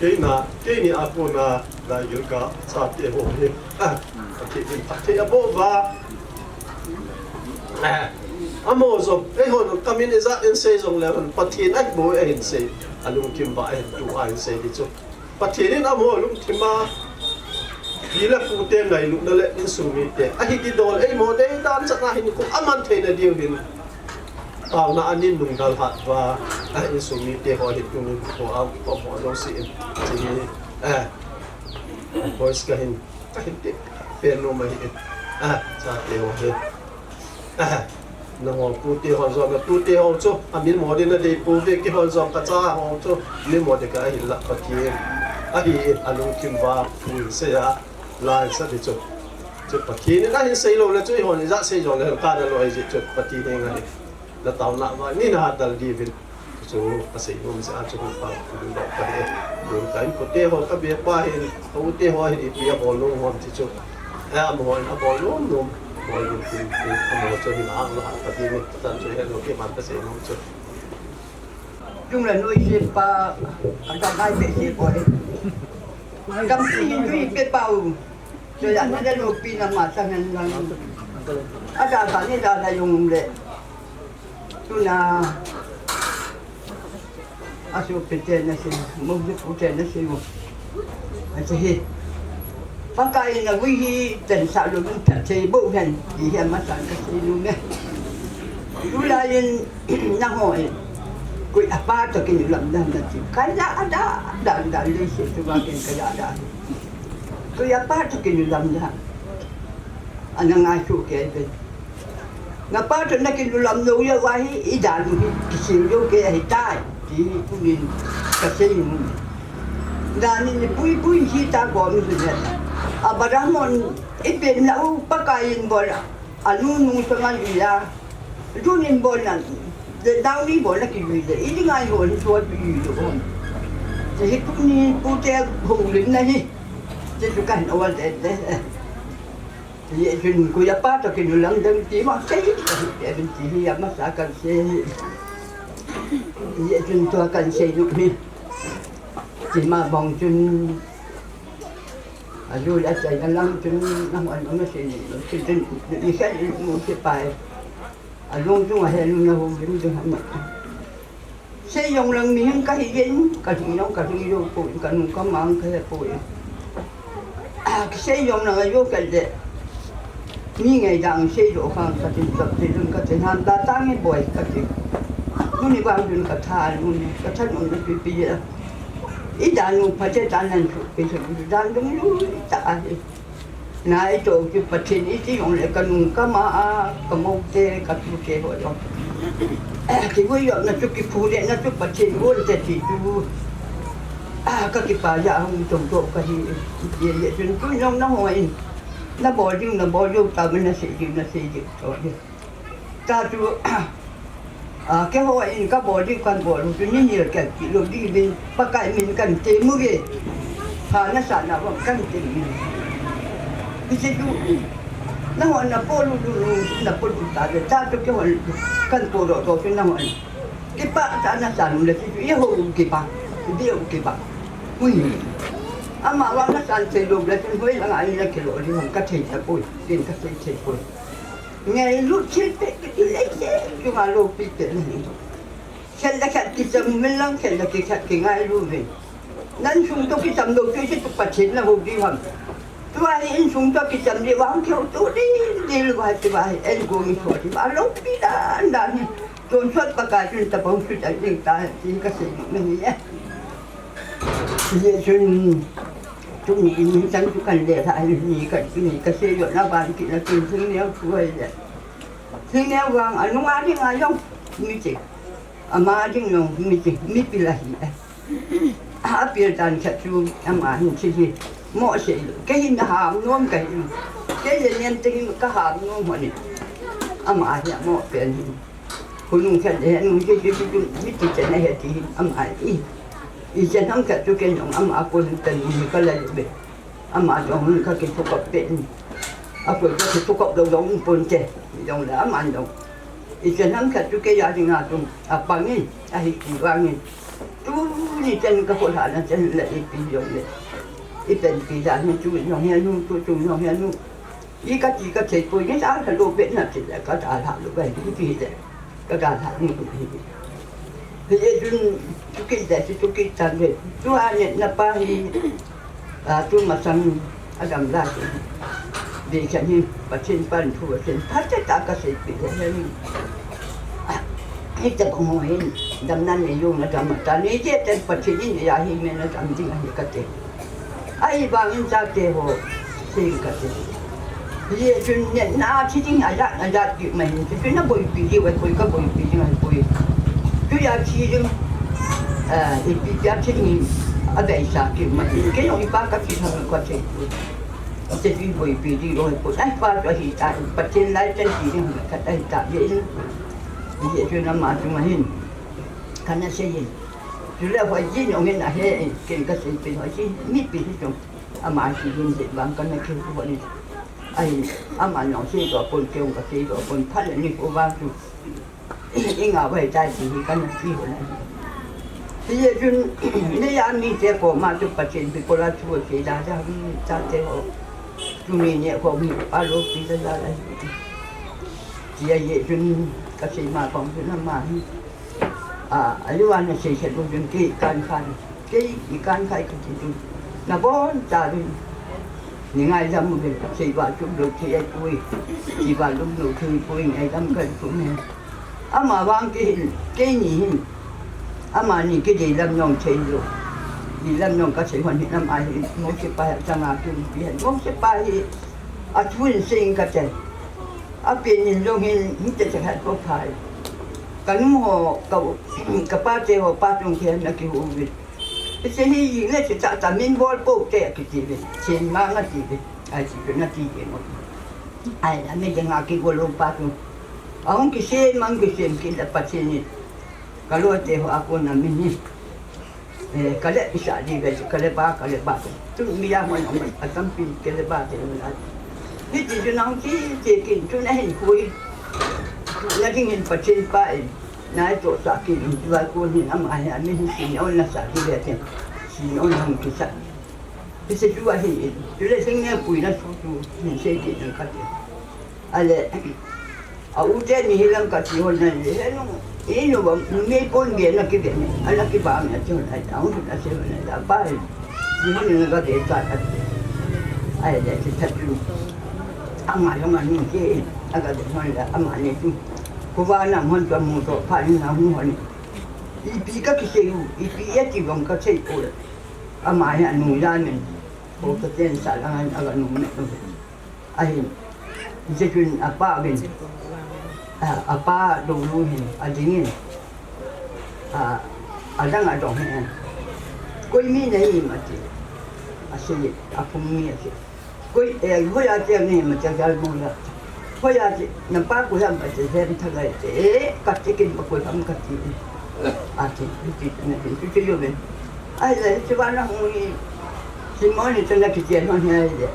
Keima, keini a kona, Laigil ka chate ho hi. A, Pathen in phatthei aboh uva. A, amo jong, eiho kamin ijat in sei jong le, Pathen ahibou ahin sei. Alungthim uva ahin tu ahin sei ding chu. Pathen in amaho lungthim a, pi le pute ngailutna le insung mite, ahi kidol, eimo deidan chan a hin kho aman theina diu hin. Taona anin nung dalhat uva, a insung mite ho hi tuni nikho a, kho ho jouse in, chini, eh, boys ka hin, ka hin ti, pen nom ahi in, eh, chate ho hi. Nangho pute ho jong, tute ho chu, amilmo ding nadei pouve, keiho jong kacha ho chu, milmo ding kahi lah Pathen. Ahi, alungthim uva, pui sei a, lai sa ding chu. Chu Pathen in ahin sei lou le chu, eihon ijat sei jong le, kana lou ahi jeh chu, Pathen henga hi. Na taona uva, nei na hadal diuvin. Chu kasei nom jeh a chu hung pang lou kahi. Lou kahin kote ho kabe pa hin, ka u te ho hin ipi abol nom ham ti chu. Eh, amaho hin abol nom nom. Bol nom tin tin amaho chu hin ang la ka ti ni. Tan chu hello ke man kasei nom chu. Chung la noi se pa, ka ta mai be se bol. Kam si hin tu ipi pa u. Chu ya na le lopi na ma sa ngan lang. Ada sa ni da da yung le. Tuna. Asu pete na si, mo ni pute na si mo. Ase hi. Pakai na wi hi ten sa lo ni ta te bo hen. Hi hi ma sa ka si lu me. Lu la yin na ho e. Kui apa to kin lam dan na ti. Kai da da da da le si tu ba kin ka da da. Kui apa to kin lam dan. Ana ngai su ke be. Napa chu na kilulam lou jeh uva hi, i dan u hi, kising jou kei ahitai, ti hi tunin kasei nom. Dan in pui pui hi ta gom hi le. Abraham hon, i pen la u Pakai in bol, anu nu sanga lui a. Tunin bol na, le dau ni bol na kilui le, i dinga i hon hi suat i lui lou hon. Ti hi tunin pute houlim na hi. Ti chu kahin ol le le. Jeh chun kui apa to kilulam ding ti ma sei, ti hi amasa kan sei. Jeh chun tua kan sei nu hi. Ti ma bong chun. Aju la sei na lang chun na hon na sei ni. Chun chun ni sei ni mu se pai. Alung chung a he nu na houlim ding ham. Sei jong lang mihem kahi jeh in, ka hing jong ka hing jou poi, ka nu ka mang kahe poi. Ah, kisei jong lang a jou kei le. Mi ngai dang sei jou khang ka tin tap te dun ka tin han da tang e boi ka tin. Tuni vang dun ka tha, tuni ka tha nom na pi pi a. I dan u pha te dan nan chu pi chu dan dung lu ta a hi. Nai to ki Pathen iti jong le ka nung ka ma a, ka mo te, ka tu te ho jong. Eh, ki vui jong na chu ki phu le na chu Pathen gon te ti chu. Ah, ka kipa ja hung tong to ka hi. Ye ye chun tu jong na ho in. Na bol ding, na bol jou ta, na sei ding, na sei ding to ye. Ta chu, a, keiho in ka bol diu kan bol u chu ni nil kan ti lou diu vin, Pakai min kan tem uve. Pha nasa na vang kan tem uve. Hiche chu, nangho na bol u chu, na bol u ta ve, ta chu keiho kan bol u chu nangho. Kipah tah nasa nom le chu, i ho u kipah, i be u kipah. Ui. Ama vang nasa sei lou le chu, hoi langa in la kilo diu ka thei tapoi, tin ka sei thei poi. Ngailut thil peh kiti lei se, chunga loupi peh nahi. Khat le khat kicham uvin lang, khat le khat kingailu uvin. Na insung toh kicham lou chu, hiche chu Pathen na hou diu ham. Tua hi insung toh kicham diu vang kihou tu ding ding uva, tua hi en gong i thot diu. Aloupi dan dan hi. Tonsot Pakai chun tabang sut a ding ta, ti kasei nom ahi e. Hijeh chun, tuni in hicheng chu kan le tha, ni ka, ni kasei jona ban kit na chun thingneo thu ahi le. Thingneo vang, anunga dinga jong, mi che. Ama ding jong, mi che, mi pil ahi e. Apil dan khat chu, ama hin che hi. Mo sei, kei hin ham nom kahi. Kei le nen te hin ka ham nom hon e. Ama hi amo pen hi. Khonung khat le, nung che che che che, mi ti chen ahi ti, ama i. I chen ham khat chu ken jong ama kon pen ni ka la be. Ama jong ka kithukop pen. A koi ka kithukop lou lou pon te. Jong le ama jong. I chen ham khat chu kei a dinga chu, apang in, ahi ti vang in. Tuni chen ka kholha na chen le ipi jong le. I pen pi ja ni chu jong he nu, chu chu jong he nu. I kati kathei poi, ni sa lou bet na ti le, ka dalha lou bai, ni ti le, ka dalha ni ti. Hijeh chun, tu kit le, tu kit tan le, tua ne na pa hi, a, tu masang, a dam la tu. Be chan hi, Pathen pan thu, Pathen, pha te ta kasei pi le, he ni. A, hi te bang ho hin, dam nan ne jong na dam ta, ni je te Pathen in ya hi me na dam ding ahi kate. Ahivangin chate ho, sei kate. Hijeh chun neh na thi ding ajat, ajat kit ma hin, chu chu na boipi diu ahi poi, ka boipi ding ahi poi. Chu a thi ding, eh, ipi tia thi ding, abeisa kit ma hin. Kei jong ipa ka thi thang ka thei poi. Chu chu boipi diu ahi poi. Ai pa chu ahi ta, Pathen lai chan thi ding khat ahi ta, hijeh in. Hijeh chun ama chunga hin. Kana seiyin. Chule hoi jin ong hin ahe, ken kaseipeh hoi jin, mipi hi jong. Ama hi jin jin vang kana kihou hoi. Ahin, ama nong seidoh pon, ken kaseidoh pon, phat le nikho vang chu. Inga vai tai ti hi kana ti hoi. Hijeh chun, neiya mite koma chu Pathen pi kola chu seida ja, chate ho. Tuni nikho mi pa lo pi ja ja lai. Hijeh chun, kasei ma kong chu nama hi. A, ahilouleh seisei lou ding kei kankhan. Kei kankhan kiti chu. Nabonchauvin. Nei ngaidam uvin, seiva chu lou thei poi. Seiva lou lou thei poi, ngaidam kahin um e. Ama vang kei hin, keini hin. Amani kidei lam jong thei lou. Dei lam jong kasei hon hin ama hin. Mosi pa hi changa kin pi hin. Mosi pa hi. Athuin sing kate. Apen in jong hin, hiti chakhat ko phai. Kanu ho, ka, kapate ho, pa chung khen na kihou uvin. Hiche hi jing le hiche cha cha min bol pou te kiti uvin. Chen ma nga ti uvin. Ai ti uvin na ti uvin. Ai la mi ding a kigol lou pa chung. Ahung kisem, ahung kisem kit le Pathen in. Kaloite ho a kona min hi. Eh, kale isa di ve, kale ba, kale ba. Tu mi ya mo no, atampi kale ba te mo na. Hiti chu nang ti, ti kin chu na hin khui. Na ding hin Pathen pa in. Na to sa kin in, tu va ko hin ama hi, ami hin sin on na sa di ve te. Sin on hung kisa. Hiti chu ahi. Chule sing ne pui na su tu, hin sei ti nang kate. Ale, a u te ni hilang kati hon na le, he nu, e nu ba, mi pon ge na ki be ni, ala ki ba mi ati hon ai, a u na se hon ai, a ba he, ni hon na ga de ta ka. Ai le, ti ta tu. Ama yong a nu ke, a ga de hon la, ama ne tu. Ko ba na hon ka mu to, pa ni na hu hon. Ipi ka ki sei u, ipi ya ti bang ka sei u. Ama ya nu ya men. Ko ka ten sa la ngan, a ga nu me nu. Ahin, Jesun apa uvin, a, apa dong lu hin, adingin, a, adang adong hin. Koi mi nei mati, ase, apum mi ase. Koi, eh, hoi ate nei mati, gal mula. Hoi ate, na pa ko ham ate, hem thagai te, eh, katikin pa ko ham kati. Ati, ati, ati, ati, ati, ati, ati, Ai le, hiche bana hung hi, Simon hi chun na kichen hon hi ai le.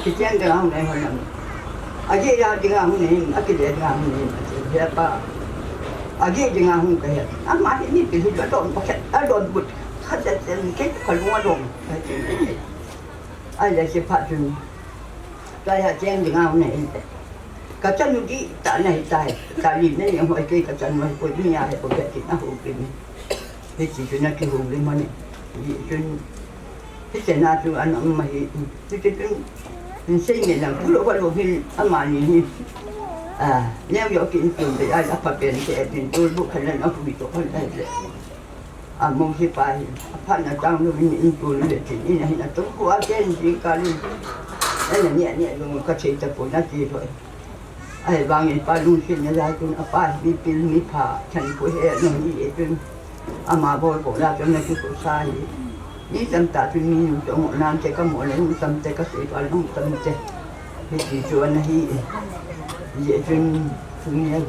Kichen ding a hung nai hon am. Agi ya ding a hung nai, akile ding a hung nai, ati, he pa. Agi ding a hung ka he. Ama hi ni pi hi ka don pa khe, a don but. Kha se chen ke ka lung a don. Ai le, hiche pa chun. Ka ya chen ding a hung nai. Ka chanu di ta na hi tai. Ka li na ni hoi ke ka chanu hoi ko ni ya he ko ke ti na hu ke ni. Hiche chu na kihou le mani. Hiche chun, hiche na chu an um ma hi. Hiche chun, hin sei me lang, pu lo va lo hin, amani hi. A, neo yo kin chun be, a, a pa pen te, a tin tul bu khan na hui to khan ai le. A mo si pa hi, a pa na tang lo hin, in tul le tin, in hin a to ku a ken ji ka lu. Ai na ni, ni lo ka che ta ko na ti lo. Ahivangin pa lungsetna lai chun apa hi mipil mipha chan ko he nung hi e chun ama bol bol a chun na kikosa hi. Mi tamtah chun mi nung chong nan te ka mo le nung tam te ka sei pa nung tam te. Hiti chu ana hi e. Ye chun chu ni a.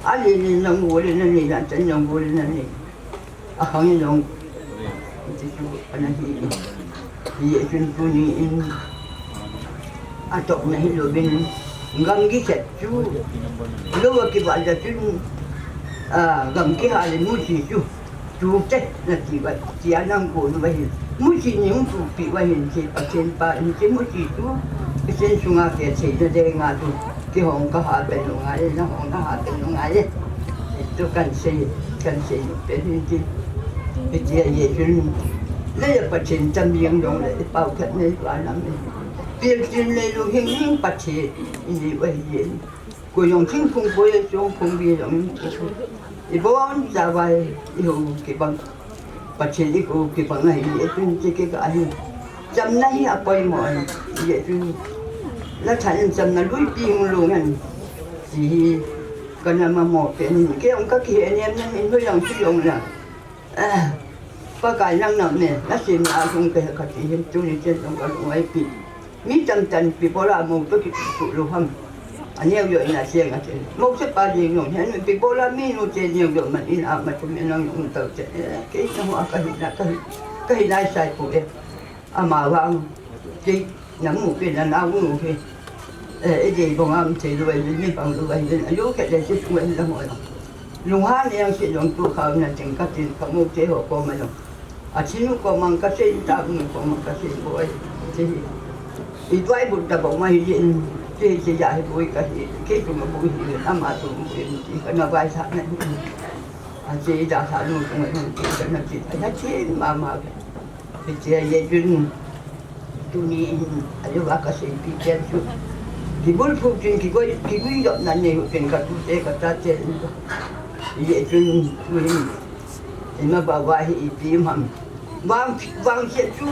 A le le nung wo le na ni, lan chan nung wo le na ni. A khang in jong, ti chu ana hi, hi chun tuni in, a tokna hi louvin, gam kichat chu, lou a kival a chun, a, gam kihal in musi chu, chu te, na ti va, ti a nang ko nu va hin, musi ni hung chu pi va hin, ti Pathen pa, in ti musi chu, Pathen sunga ke thei na de nga chu. Kihong ka ha pen nungai, na hong na ha pen nungai. Tu kan sei, kan sei pen hin ti. Hiti a ye chun. Le ya Pathen tam yang dong le, pau khat nei pa nam ni. Pil tin le lu hing hing Pathen, ni wa ye. Ko yong thing phung ko ye chong phung bi yong. Ibon cha vai, iho kibang. Pathen i ko kibang ahi, e tun ti kika ahi. Chamna hi apoimo ahi, e tun. La thain chamna lui pi hung lung ahi. Ti hi, kana mamo pen, kei ong ka kihe nem na hin, hui ong si ong la. Ah, Pakai nang nam ne, na sim na hung pe ka ti hin, tuni chen ong ka lung ai pi. Mi tam tan pi bola mo to ki tu lu ham. Aneo jo in a siang a che. Mose pa jing jong, hen pi bola mi nu che jing jo man in a ma chu mi nang jong tau che. Eh, kei na ho a ka hi na, ka hi, ka hi lai sai pu e. Ama vang, kei na mu kei na na mu kei. Eh, e je bong am che lu ai, mi bang lu ai, a yo ke le che tu ai la mo. Lunghan yang che jong tu khao na cheng ka tin ka mu che ho ko ma jong. A chinu ko mang ka sei, ta nu ko mang ka sei, boi. Che hi. I tuai bu ta bong ma hi jin. Che hi che ja hi boi ka hi. Ke tu ma boi hi. Ama tu boi hi. Ka na bai sa na hi. A che ja sa nu ko ma hi. Ka na che. A ya che ma ma. Che che ye jun. Tuni in, a jo va ka sei pi chen chu. Ki bul phu chin ki goi, ki gui dop na nei hu chin ka tu te ka ta chen. Ye chun tu hin. Ima ba va hi i pi ham. Vang, vang se chu.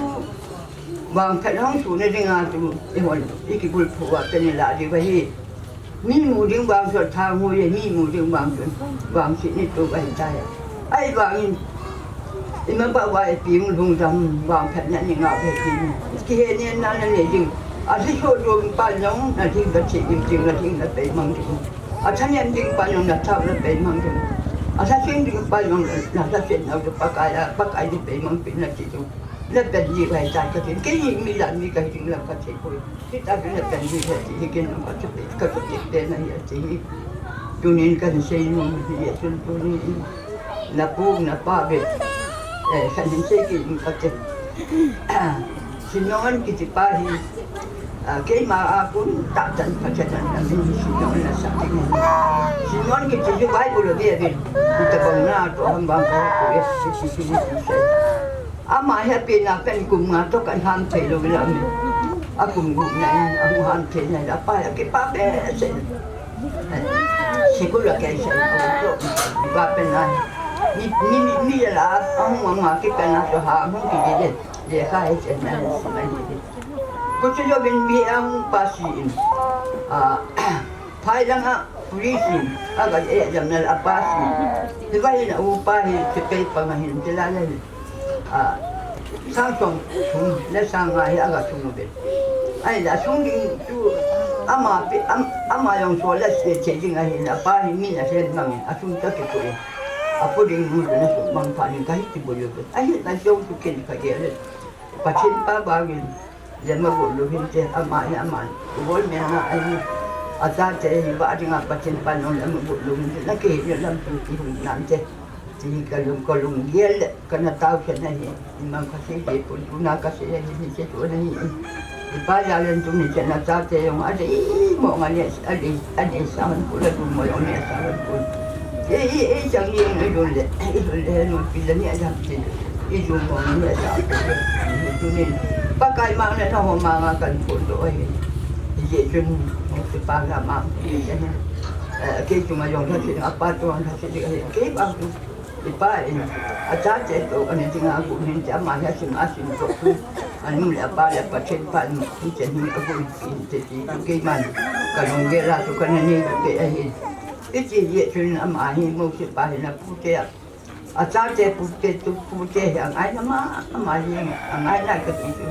Vang phet hong su ne ding a tu. I hon, i ki bul phu va te ni la di va hi. Mi mu ding vang sot thang hu ye, mi mu ding vang sot vang sit ni tu bai tai. Ai vang in, ima ba vai pi mu lung dam vang phet na ni nga ve pi mu. Ki he ni na na ne ding. A si so do pa long na ding da chi ding ding na ding na pe mang ding. A tha niam ding pa long na tha na pe mang ding. A tha sing ding pa long na tha sing na pa kai a, pa kai ding pe mang pi na chi ding. Na pe ni bai tai ka ding. Ke ni mi la mi ka ding la ka chi ko. Kita bina tandi heti hikin ka chupi, ka chupi tena heti hi. Tunin kan sei nu hi tun tunin. Na pu, na pa ve. Eh, kan hin sei ki ka te. Sinon kiti pa hi. Ah, keima a kun ta tan pa cha tan na min sinon na sa ki. Sinon kiti hi Bible ve ve. Kita bang na to ham bang ko ko es si si si si. Ama hi a pen a pen kum nga toh kan ham thei lou vela mi. A kum gup na in, a hung ham thei na, a pa hi a kipa behseh. Sikul a kei sen, a toh, ba pen a. Mi, mi, mi, mi la, a hung ama kipen a toh ha, hung ki de de. De ka he sen na, si ma de de. Kuchu jo bin mi a hung pa si in. A, Phai lang a police in, a ga e jam na la pa si. Hi va hin a u pa hi, ti pe pa nga hin, ti la la hin. A, sang song, sung, le sang nga hi a ga sung be. Ai la sung ding tu, ama pe, am, ama yong so la se che ding a hin, a pa hi mi na se mang, a sung ta ke ko. A po ding mu na su mang pa ni ka hi ti bo yo. Ai la song tu ken ka ye le. Pa chin pa ba gin. Lema bu lu hin te, ama hi ama. Bol me na ai. A ta te hi ba ding a pa chin pa no lema bu lu hin te. Na ke hi lam tu ti hun nan te. Ti ka lung ka lung gel ka na tau ke na hi. Imam ka se de pun tu na ka se hi ni se tu na hi. Ipa ya len tu ni te na ta te yong a de mo nga ni a de a de sa han pu la tu mo yong ni sa han pu. E e e chang yong e lu le e lu le no pi la ni a jam te. I jung bong ni a sa ko ni tu ni. Pakai mang le na ho mang a kan phun do hi. I je chun mo se pa ga mang. I je ni. Eh, ke tu ma jong tha si, a pa tu ang tha si, ke ba tu. I pa in. A cha che to ani ti nga ku hin cha ma ya sim a sim to tu. Anu le a pa le pa chen pa ni ti che ni a ku ti te ti ke man. Ka nong ge la tu ka ni ni ke a hin. I ti je chun ama hi mo se pa hin a pu te a. A chate pute tu pute hi a ngai na ma, a ma hi a ngai na ka ti tu.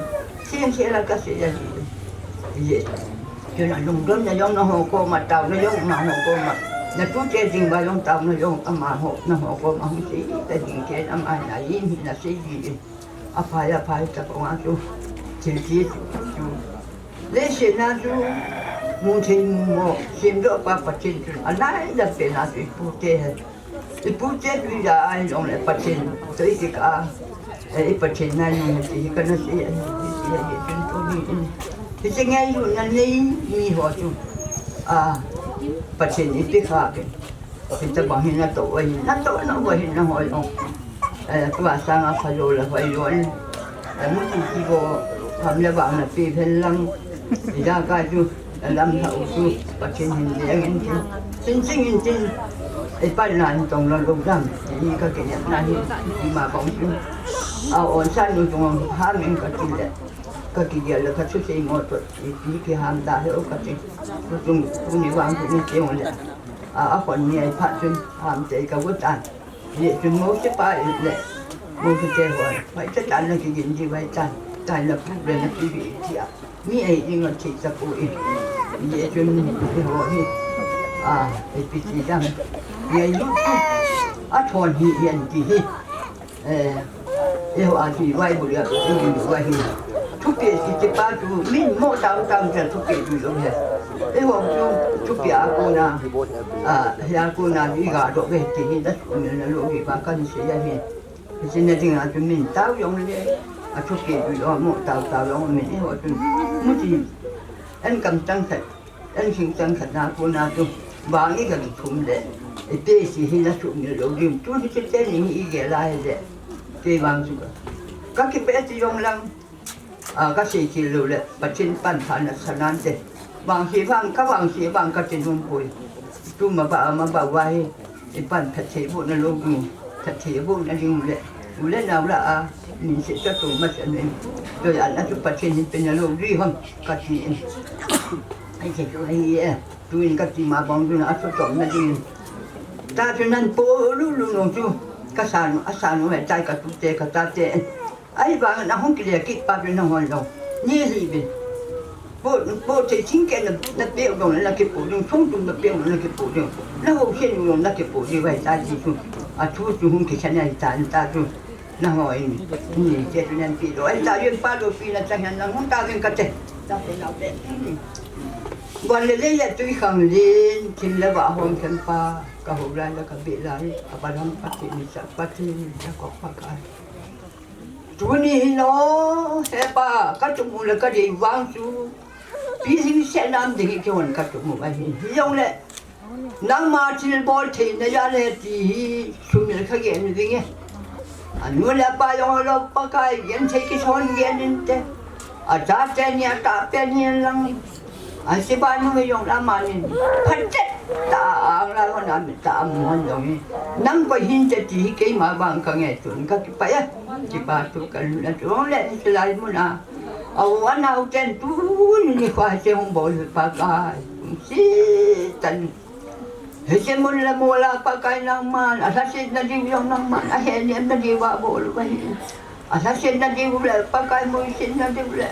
Sing se la ka se ya hi. Ye. Chun a lungdon na jong na ho ko ma, tao na jong na ho ko ma. Na tute jing ba jong tao na jong a ma ho, na ho ko ma hung se ta jing ke a ma na yi ni na se ji. A phai, a phai ta ko nga tu. Chil ti tu. Le se na tu. Mu thei mu mo. Sim do pa pa chin tu. A nai da pe na tu pute he. I pu che tu i ja ai long le Pathen. To i ti ka. Eh, i Pathen na ni ti ka na si ai ti ti ai ti tu ni. Ti che ngai yu na nei mi ho tu. Ah, Pathen i ti ka ke. Ti ta bang hin na to ai. Na to na wa hin na ho long. Eh, tua sa nga fa yo la fa yo. Amu tu ti ko ham le ba na pi phen lang. Ida ka chu, lam ha u chu, Pathen hin le angin chu. Sin sing in chin. Ei pa na in tong lo lo dam. Ni ka ke na hi, ni ma kong chu. A on sa nu tong ha min ka ti le. Ka ki ya le ka chu sei mo to. Ni ki ham da he o ka ti. Tu tung, tu ni wang tu ni ke on le. A, a kon ni ai pha chu, ham te ka wo ta. Ye chun Mose pa in le, Mose te ho, vai ta tan na ki gin di vai ta, ta na pu le na pi bi ti a. Mi ai ding a ti ta pu in. Ye chun, eiho hi, a, A P C dang. Ye lu, a thon hi, yan ti hi. Eh, eiho a ti vai bu ya, ti bu vai hi. Thupeh ti ti pa tu, min mo tam tam ja thupeh tu lo he. Eiho tu, thupeh a kona, a, ya kona, i ga do ve ti hi, da, na lo, i ba kan se ya hi. Hiche na dinga chu min tao jong le, a thupeh chu jong mo tao tao jong min eiho chu. Mu ti, en kam tang khat, en sing tang khat na kona chu, vang i ka ki thum le, i te si hi na thum ni lo ding, tu hiche te ni i gel a hi le, kei vang chu ka. Ka kipeh ti jong lang, A, ka sei thei lou le, Pathen pan pha na sa nante. Vangse vang, ka vangse vang ka ti nom poi. Tu ma ba, ma ba va hi, i pan phatthei boh na lou ding, phatthei boh na ding le. U le nao lah a, min se cha tu ma sa nin. Tu ya na tu Pathen hin pe na lou ding ham, ka ti in. Ai ke tu ai e, tu in ka ti ma bang tu na a tu chom na ding. Ta tu nan po lu lu nong tu, ka sa nu, a sa nu he tai ka tu te, ka ta te. Ahivangin ahung kile kit pa chu nahon jong. Ni hi bin. Po, po thei thing keh na, na peh u jong le na kipoh ding, sung tum na peh u na kipoh ding. Na ho khen u jong na kipoh ding, vai ta ji chu. A thu chu hung kikhen ahi ta, ta chu. Nahon. Ni te chu nan pi lo. Ahi ta yun pa lo pi na chang hian nang hung ta veng ka te. Ta pe na pe. Van le lei le tui khang lin, thim le vah hom khen pa. Ka ho lai le ka beh lai. A pa lam pa ti ni sa pa ti ni sa kok pa ka. Tuni hi lo, he pa, ka tumu le ka dei vang chu. Pi jing se nam ding hi kihon ka tumu ahi. Hi jong le, nangma thilbol theina ja le ti hi, sumil kha gen ding e. Anu le apa jong lo Pakai, gen thei kison gen inte. A chate ni a tapen ni lang. A sipa nu jong la manin. Phatet ta ang la hon a mi ta am hon jong hi. Nang ko hin te ti hi keima vang ka nge tun ka kipa ya. Kipa tu ka lu na tu le Israel mun a. Au ana u ten tu ni ni kwa se hung bol Pakai. Si tan. Hiche mun la mo la Pakai nangman, a lhasetna diu jong nangman, a henem na diu a bol u ahi. A lhasetna diu le, Pakai muisetna diu le.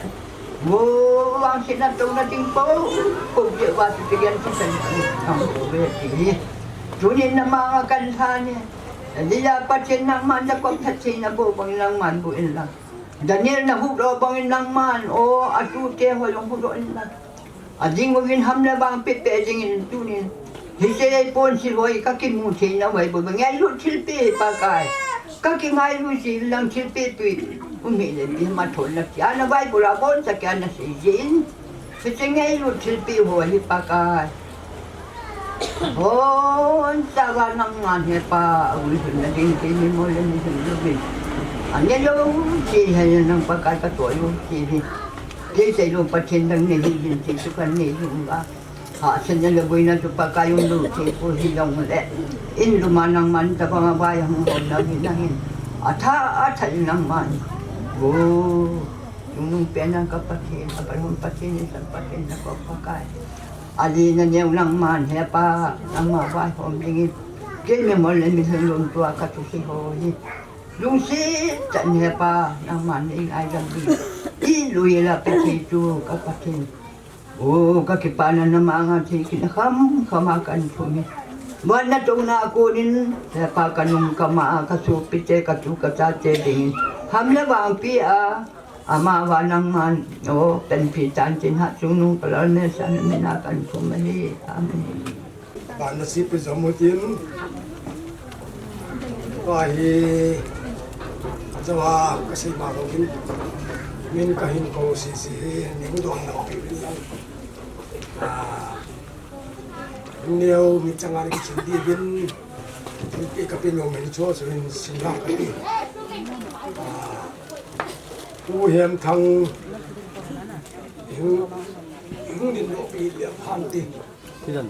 Mo vangsetna touna ding po, po je va tu te yan tu san. Ang tu ve ti. Tunin na manga kan lha ni. Lila Pathen nangman na kom that thei na bo bang nangman bu in lang. Daniel na hu lo bang in nangman, o, a tu te ho jong hu lo in lang. A ding uvin ham le vang pe pe ding in tunin. Hiche pon si loi ka kimu thei na vai bo ngailut thilpi Pakai. Ka kingailut si lang thilpi tui. Um hi le bi ma thon na kia na vai bo la bon sa kia na sei jin. Hiche ngailut thilpi ho hi Pakai. Bon sa va nangman he pa. Ui hun na ding ke mi mo le mi hun lo bi. Ane lo si he nang Pakai ka to lo si hi. Kei sei lo Pathen dang nei hin ti chu kan nei hin ba. Ha, sen le boina chu Pakai un lo thei po hi jong le. In luma nangman ta banga vai hung hon na hin na hin. A tha, a tha in nangman. Bo. Nung nung pe nang ka Pathen, a palhum Pathen, in san Pathen na ko Pakai. Ali na neu nangman he pa, nangma vai hom ding in. Kei mi mol le mi lhun lum tua ka tu si ho hi. Lungset chan he pa, nangman nei ai jam ding. I lui la pe thei chu ka Pathen. O, ka kipana na manga thei kin kham kham a kan thum hi. Van na tong na konin, he pa ka nung ka ma ka su pi te ka tu ka ta te ding. Ham le vang pi a, ama va nangman, o, pen pi tan tin ha chung nung ka lal me sa na me na kan thum hi. Amen. Ban na si pe jom mo tin. Ka hi, jawa ka sei ma lo kin. Min ka hin ko si si hi, ning don lo pi vin lang. Ah, neo mi changa ni kin di vin. Pi ka pi no min cho so hin si la ka pi. Ah, u hem thang. Hung, hung din lo pi le phan ti. Pidan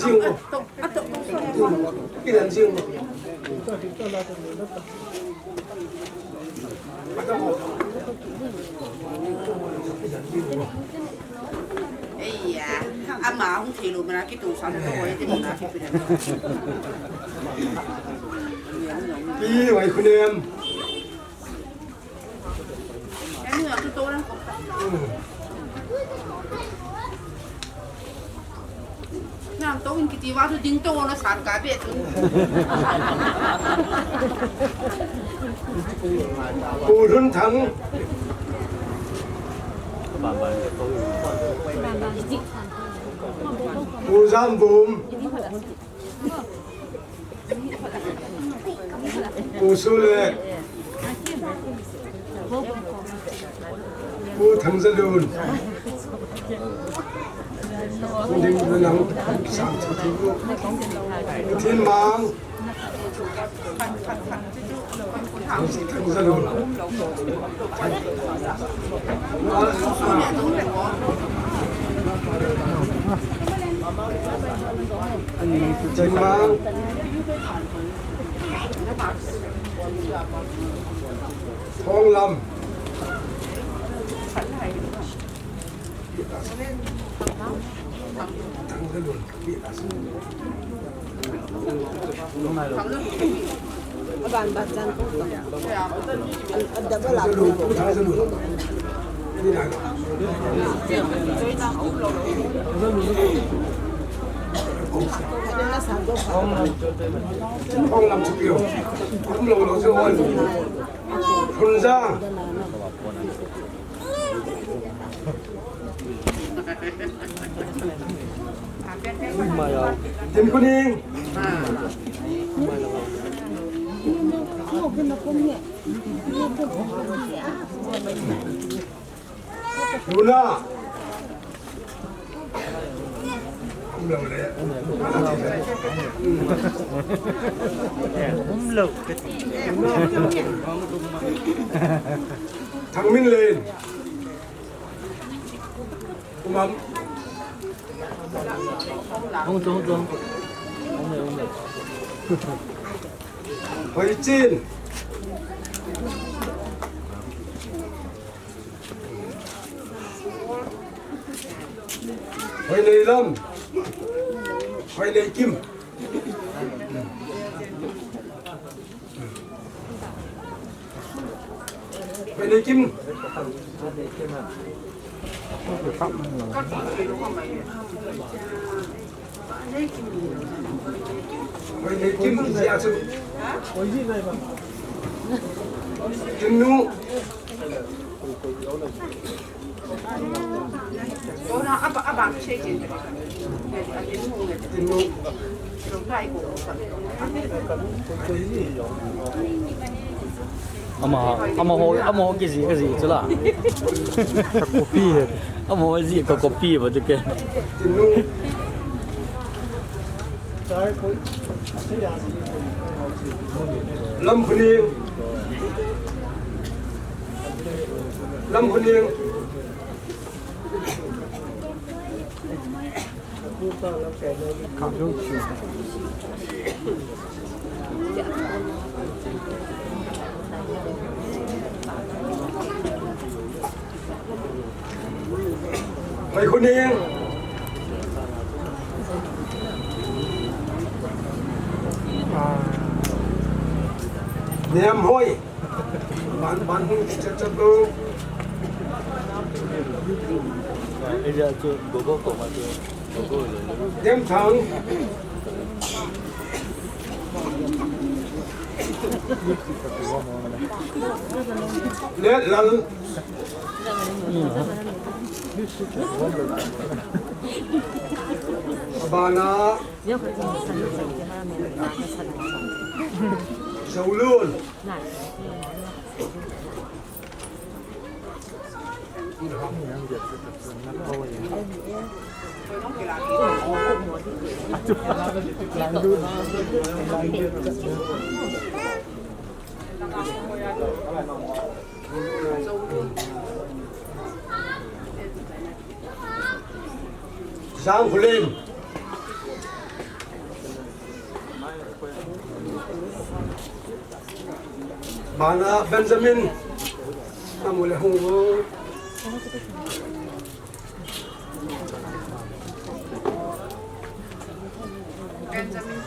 jing mo. Pidan jing mo. Eiya, ama hung thei lou mana kitu sa to oi de mana kitu. Pi wai khunem. Ani na tu to na ko. Tou in kiti va chu ding tou na san ka be chu. Pu Lhunthang. Pu Jamvum. Pu Sule. Pu Thangzalun. Pu Dinglanang. Pu Thinmang. Thangzalun. Thinmang. Thonglam. Aban, ban jan ko. A, a double a. Thonglam chu kio. Kum lo lo chu oi. Phunza. Tinkuning. Luna. Umlo le. Umlo. Thangminlen. Umam. Hung tu, hung tu, hung tu. Hung le, hung le. Hoichin. Hoineilam. Hoineikim. Hoineikim. Hoineikim, jia chu. Tinu. Ama, amaho, amaho kiji, kiji chula. Ka copy he. Amaho ji ka copy ba tu ke. Lamphuni. Lamphuni. Hoikhuning. Nemhoi. Ban, ban hung chat chat lo. Area chu Gogo ko ma chu. Gogo le. Nemthang. Letlal. Abana. Zoulun. Jangkholen. Bana Benjamin. Amule hung o. Benjamin.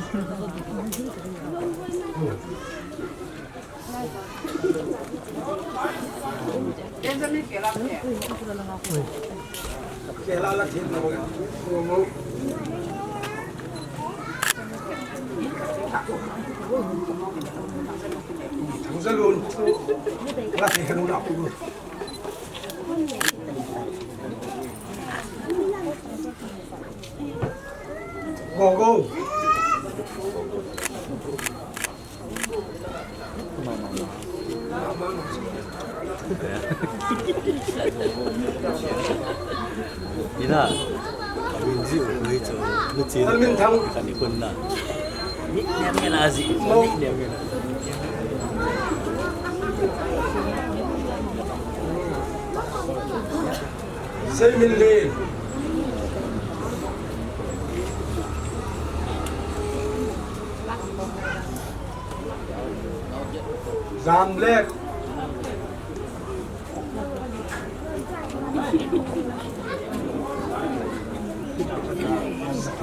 Benjamin kela ke. Kela la thin na. Thangzalun. Lati kanu na pu. Go, go. Ina, amin ji u hui chu, nu chi. Amin thang. Kani kun na. Ni nem ni na ji. Ni nem ni na. Sei min le. Jamlet.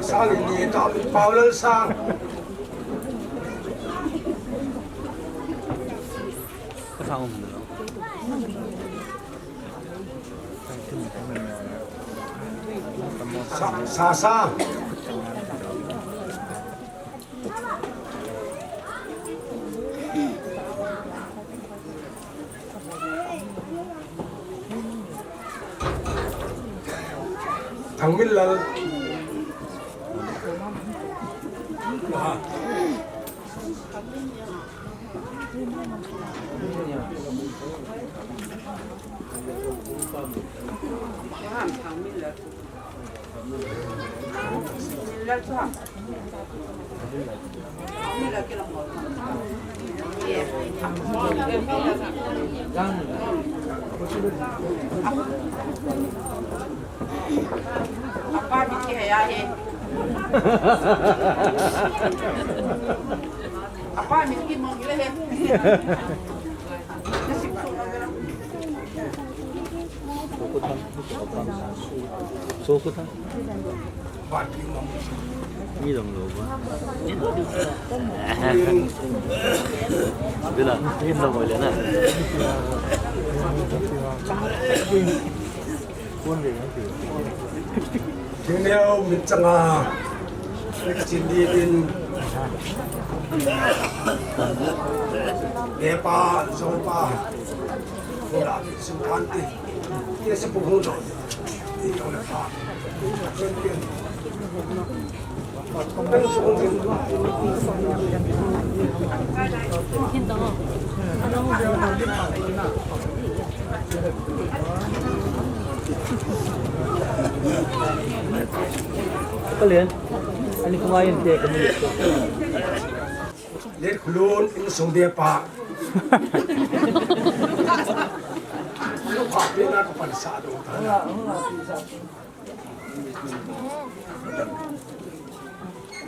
Sang ni ta Paulal sang. Ka sang um lo. Sa, sa, sa. Thangminlal. Apa min kihei ahi. Apa min kimong le he. Sokuta. Mi dong lo ba. Bila, mi dong lo le na. Tuneo mitchanga, mitchin di din. Nepa, Zopa, Kula, Sukanti. Yes, Puhuno. Kalian, ani kumain te kami. Let khulun insung dia pa. Lu pa pina ka pansa do ta.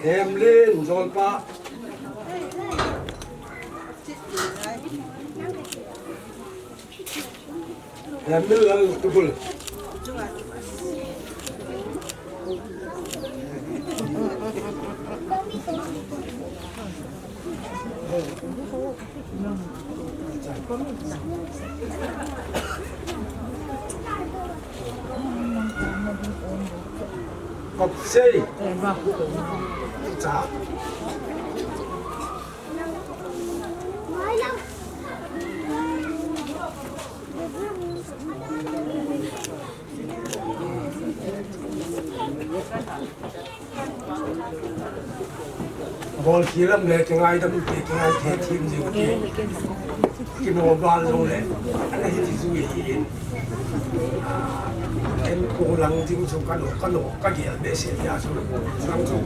Hemlin, Zolpa. Hemlin, Lal Tubul. Kopsei. Cha. Bol kilam le kingaidam te, kingai te thim jing te. Kimo bal jong le. Ana hi ti jui hi in. Em ko lang jing chu kano, kano, ka gel be se ya chu. Lang chu.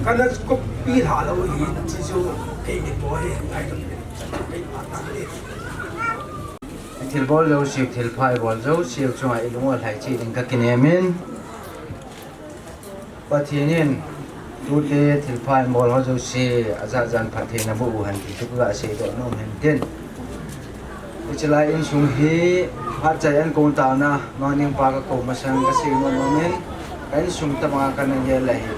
Kana ko pi tha lo hi ti chu. Kei mi bo hi ngaidam. Kei pa ta le. Thilbol jouse, thilpha ibol jouse chunga ilung u alhai cheh ding kakinem in. Pathen in tute thilpha ibol ho jouse ajat jan phatthei naboh u hen ti chu kaga seidoh nom in tin. Hiche lai insung hi phat chai an kon taona, Mangning pa kakou masang kasei nom nom in. Ka insung tabanga kana gel ahi.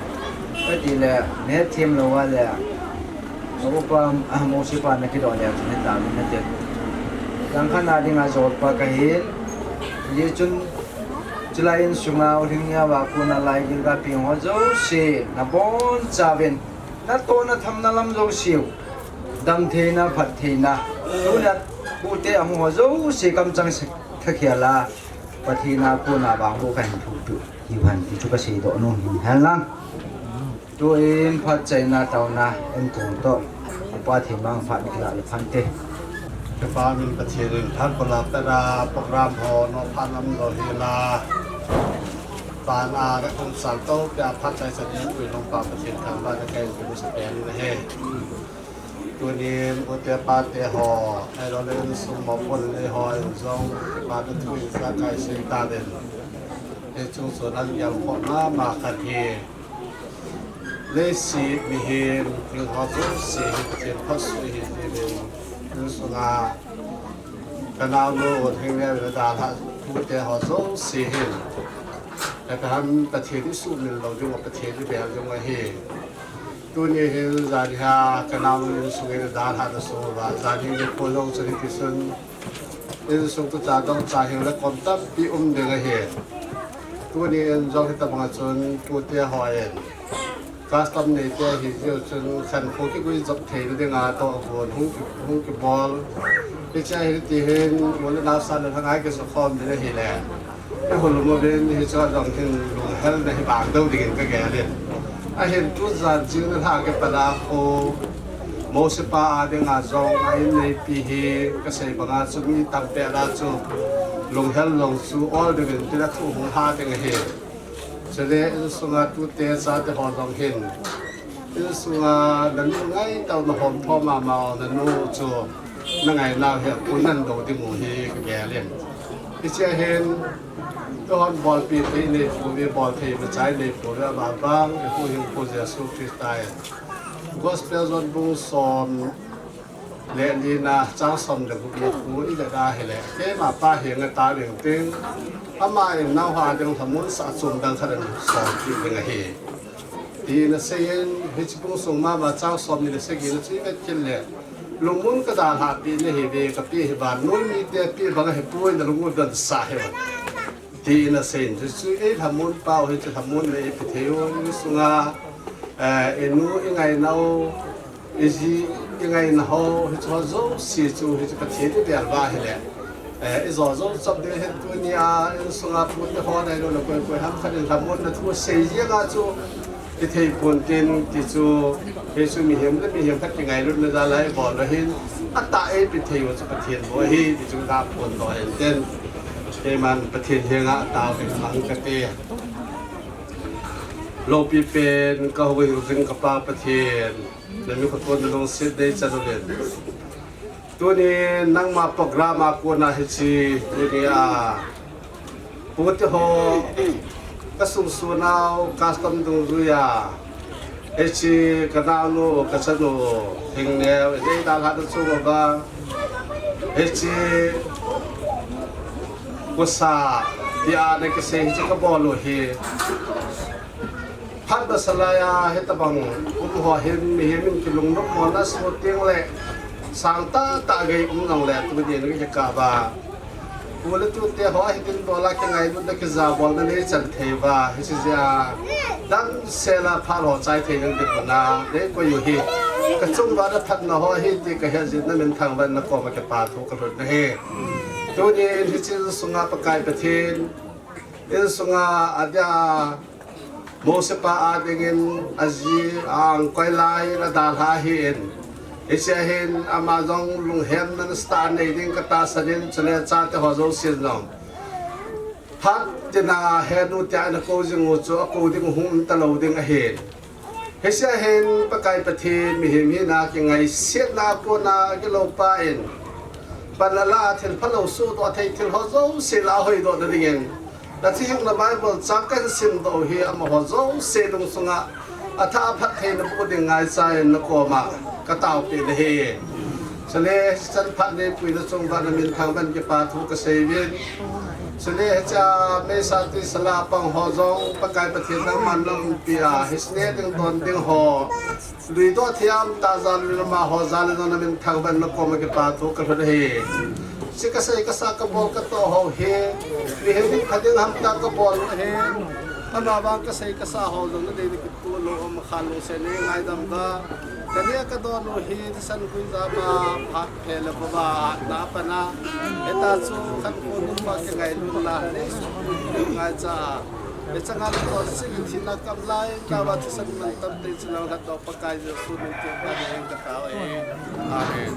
Kati le, neh them lou a le, ka upa, ah, Mosi pa na kidoh le, chun hita min na te. Langkhat na dinga Zolpa kahin, hijeh chun, chulai insunga, u lhing nia va kona lai gil ga peng ho jouse, nabonchauvin, Natohna thamna lam jouse u, damtheina, phattheina, tuna pute ahung ho jouse kamchang se thakhel a, Pathen a kona vang ho kahin thupeh hiu hen ti chu kaseidoh nom in hen lang. Tuin phatchaina taona enkong toh, Upa Themmang phat kilah le phante. Kipa min Pathen in phat kola pera program ho nophat lam lou hina. Pan a le kum sal to pia phat chai sa ni pui long pa Pathen thangvah le kai ku sa pen le he. Tunin u te pa te ho, ai lo le sum mo pon le ho in jong, pa te thu in sa kai sei ta den. He chung sun an yal pho ma ma khat hi. Leiset mihem, thil ho jouse hi Pathen phatsah hi ti ven. Insunga ka naonu Thengneo le dalha pute ho jouse hin, Abraham Pathen i suhmil lou ding, Pathen i bel ding ahi. Tuni hin janhi a ka naonu insung in dalha na so va, janhi nikho jong chu hiti chun insung tucha dongcha hing le kom tampi um ding ahi. Tuni in jong hitabang a chun pute ho in custom neite ahi jeh u chun khankho kigui jop theina dinga tohgon hung ki, hung kibol. Hiche hi tihin u le nao sa le lhangai kisukhom ding ahile, i hol um uvin hiche jong hin lunghelna hi bang deu dingin kagel in. Ahin tujan ching nilhah kipat a kho Mose pa a dinga jong a inneipi hi kasei banga chu mi tampi a chu lunghel jong chu ol dingin tin a thu hung ha ding ahi. Chule insunga tute chate ho jong hin, insunga nanu ngaitah u nahom tho mama u nanu chu nangainau hi apu nan do ding u hi kagel in. Hiche hin, kihon bolpi thei nei pouve, bol thei machai nei pouve, abang bang, i Pu Hing Pu Jesu Christa in Gospel John bung som le lina chang som le gup na thu i vet a hile, keima pa henga ta ding ting, ama in nauha ding lhamon sah chom dang khat ahin sol kit ding ahi, tin asei in, hiche bung sung mama chang som ni le sagi na chu i vet kit le, lungmon kadalhah peh nahiuve, kapeh hi vannoi mite peh bang ahipoi, nalung u donsah hih un, tin asei in. Chuchu ei lhamon pau hichu lhamon le eipe thei u, insunga, eh, inu ingainau, iji ingaina ho, hichu ho jouse chu hichu Pathen ibel uva ahile, eh, ijo jou chop ding ahin. Tunia insunga pute ho nailou le koi koi ham khat in lhamonna thu asei jeng a chu ithei pon tin, tichu hichu mihem le mihem khat kingailutna jal a ibol u ahin, atah eipe thei u chu Pathen bou ahi, tichu kaphondoh in tin. Keiman Pathen henga tao hi mang kate. Loupi pen kahouin kapa Pathen, nami khoto nalungset deichan uvin. Tuni nangma program a kona hiche, tunia pute ho, kasung sunau custom dungjuia, hiche kanaonu, kachanu, Thengneo, idei dalhahna chung uva, hiche kosa tia nakisei hiche kabol u hi, phat masa laiya hitabang um ho hin mihem in kilungnopmona aso tengle, sangtah tah gei um jongle, tuni in kakikah uva, u le tute ho hitin bola kingailutna kijabolna neichan thei uva, hiche jeh a damsel a phat ho chai thei ding dinmun a neikoi u hi, kachung uva naphatna ho ahi ti kahet jeh in namin thangvah in nakoma kipa thu kalhut nahi. Tunin hiche insunga Pakai Pathen, insunga adia Mose pa a dingin aji angkoi lai in adalha ahin, hiche a hin ama jong lunghemna nasatah a nei ding katahsan in, chule chate ho jousen jong phat tina henu tia ina kou jing u chu akou ding hung um talou ding ahin. Hiche a hin Pakai Pathen mihem hina kingaisetna a kona kiloupa in, pan ala a thil phalou sohdoh thei thil ho jouse la ahoidohna dingin, nachihing na Bible chang kahin simdoh u hi amaho jouse lungsunga athah aphattheina boh ding ngaicha in nakoma kataopeh nahi. Chule hichan phat neipuina chung uva namin thangvah in kipa thu kasei uvin. Chule hichea meisa tisa la pang ho jong Pakai Pathen nangman naumpi a, hiche neh ding don ding ho, luidoh thei a umtah jal uvin amaho jal in jong namin thangvah in nakoma kipa thu kalhut ahi. Hiche kasei kasa kabol katoh ho hi mihem in pha ding hamtah kabol u ahi. Ama vang kasei kasa ho jong nadei na kitu lou, um kha lou se, nei ngaidam da. Kani kadon u hi thisan guija ma pha phe le pha ba na pana. Heta chu khat ko nu pa kingailut na nei su ngaicha. Hiche chang a le to sing thina kam lai tava thisan mantam te chu lang khat to Pakai Jesu min te pa nei ka tao e. Amen.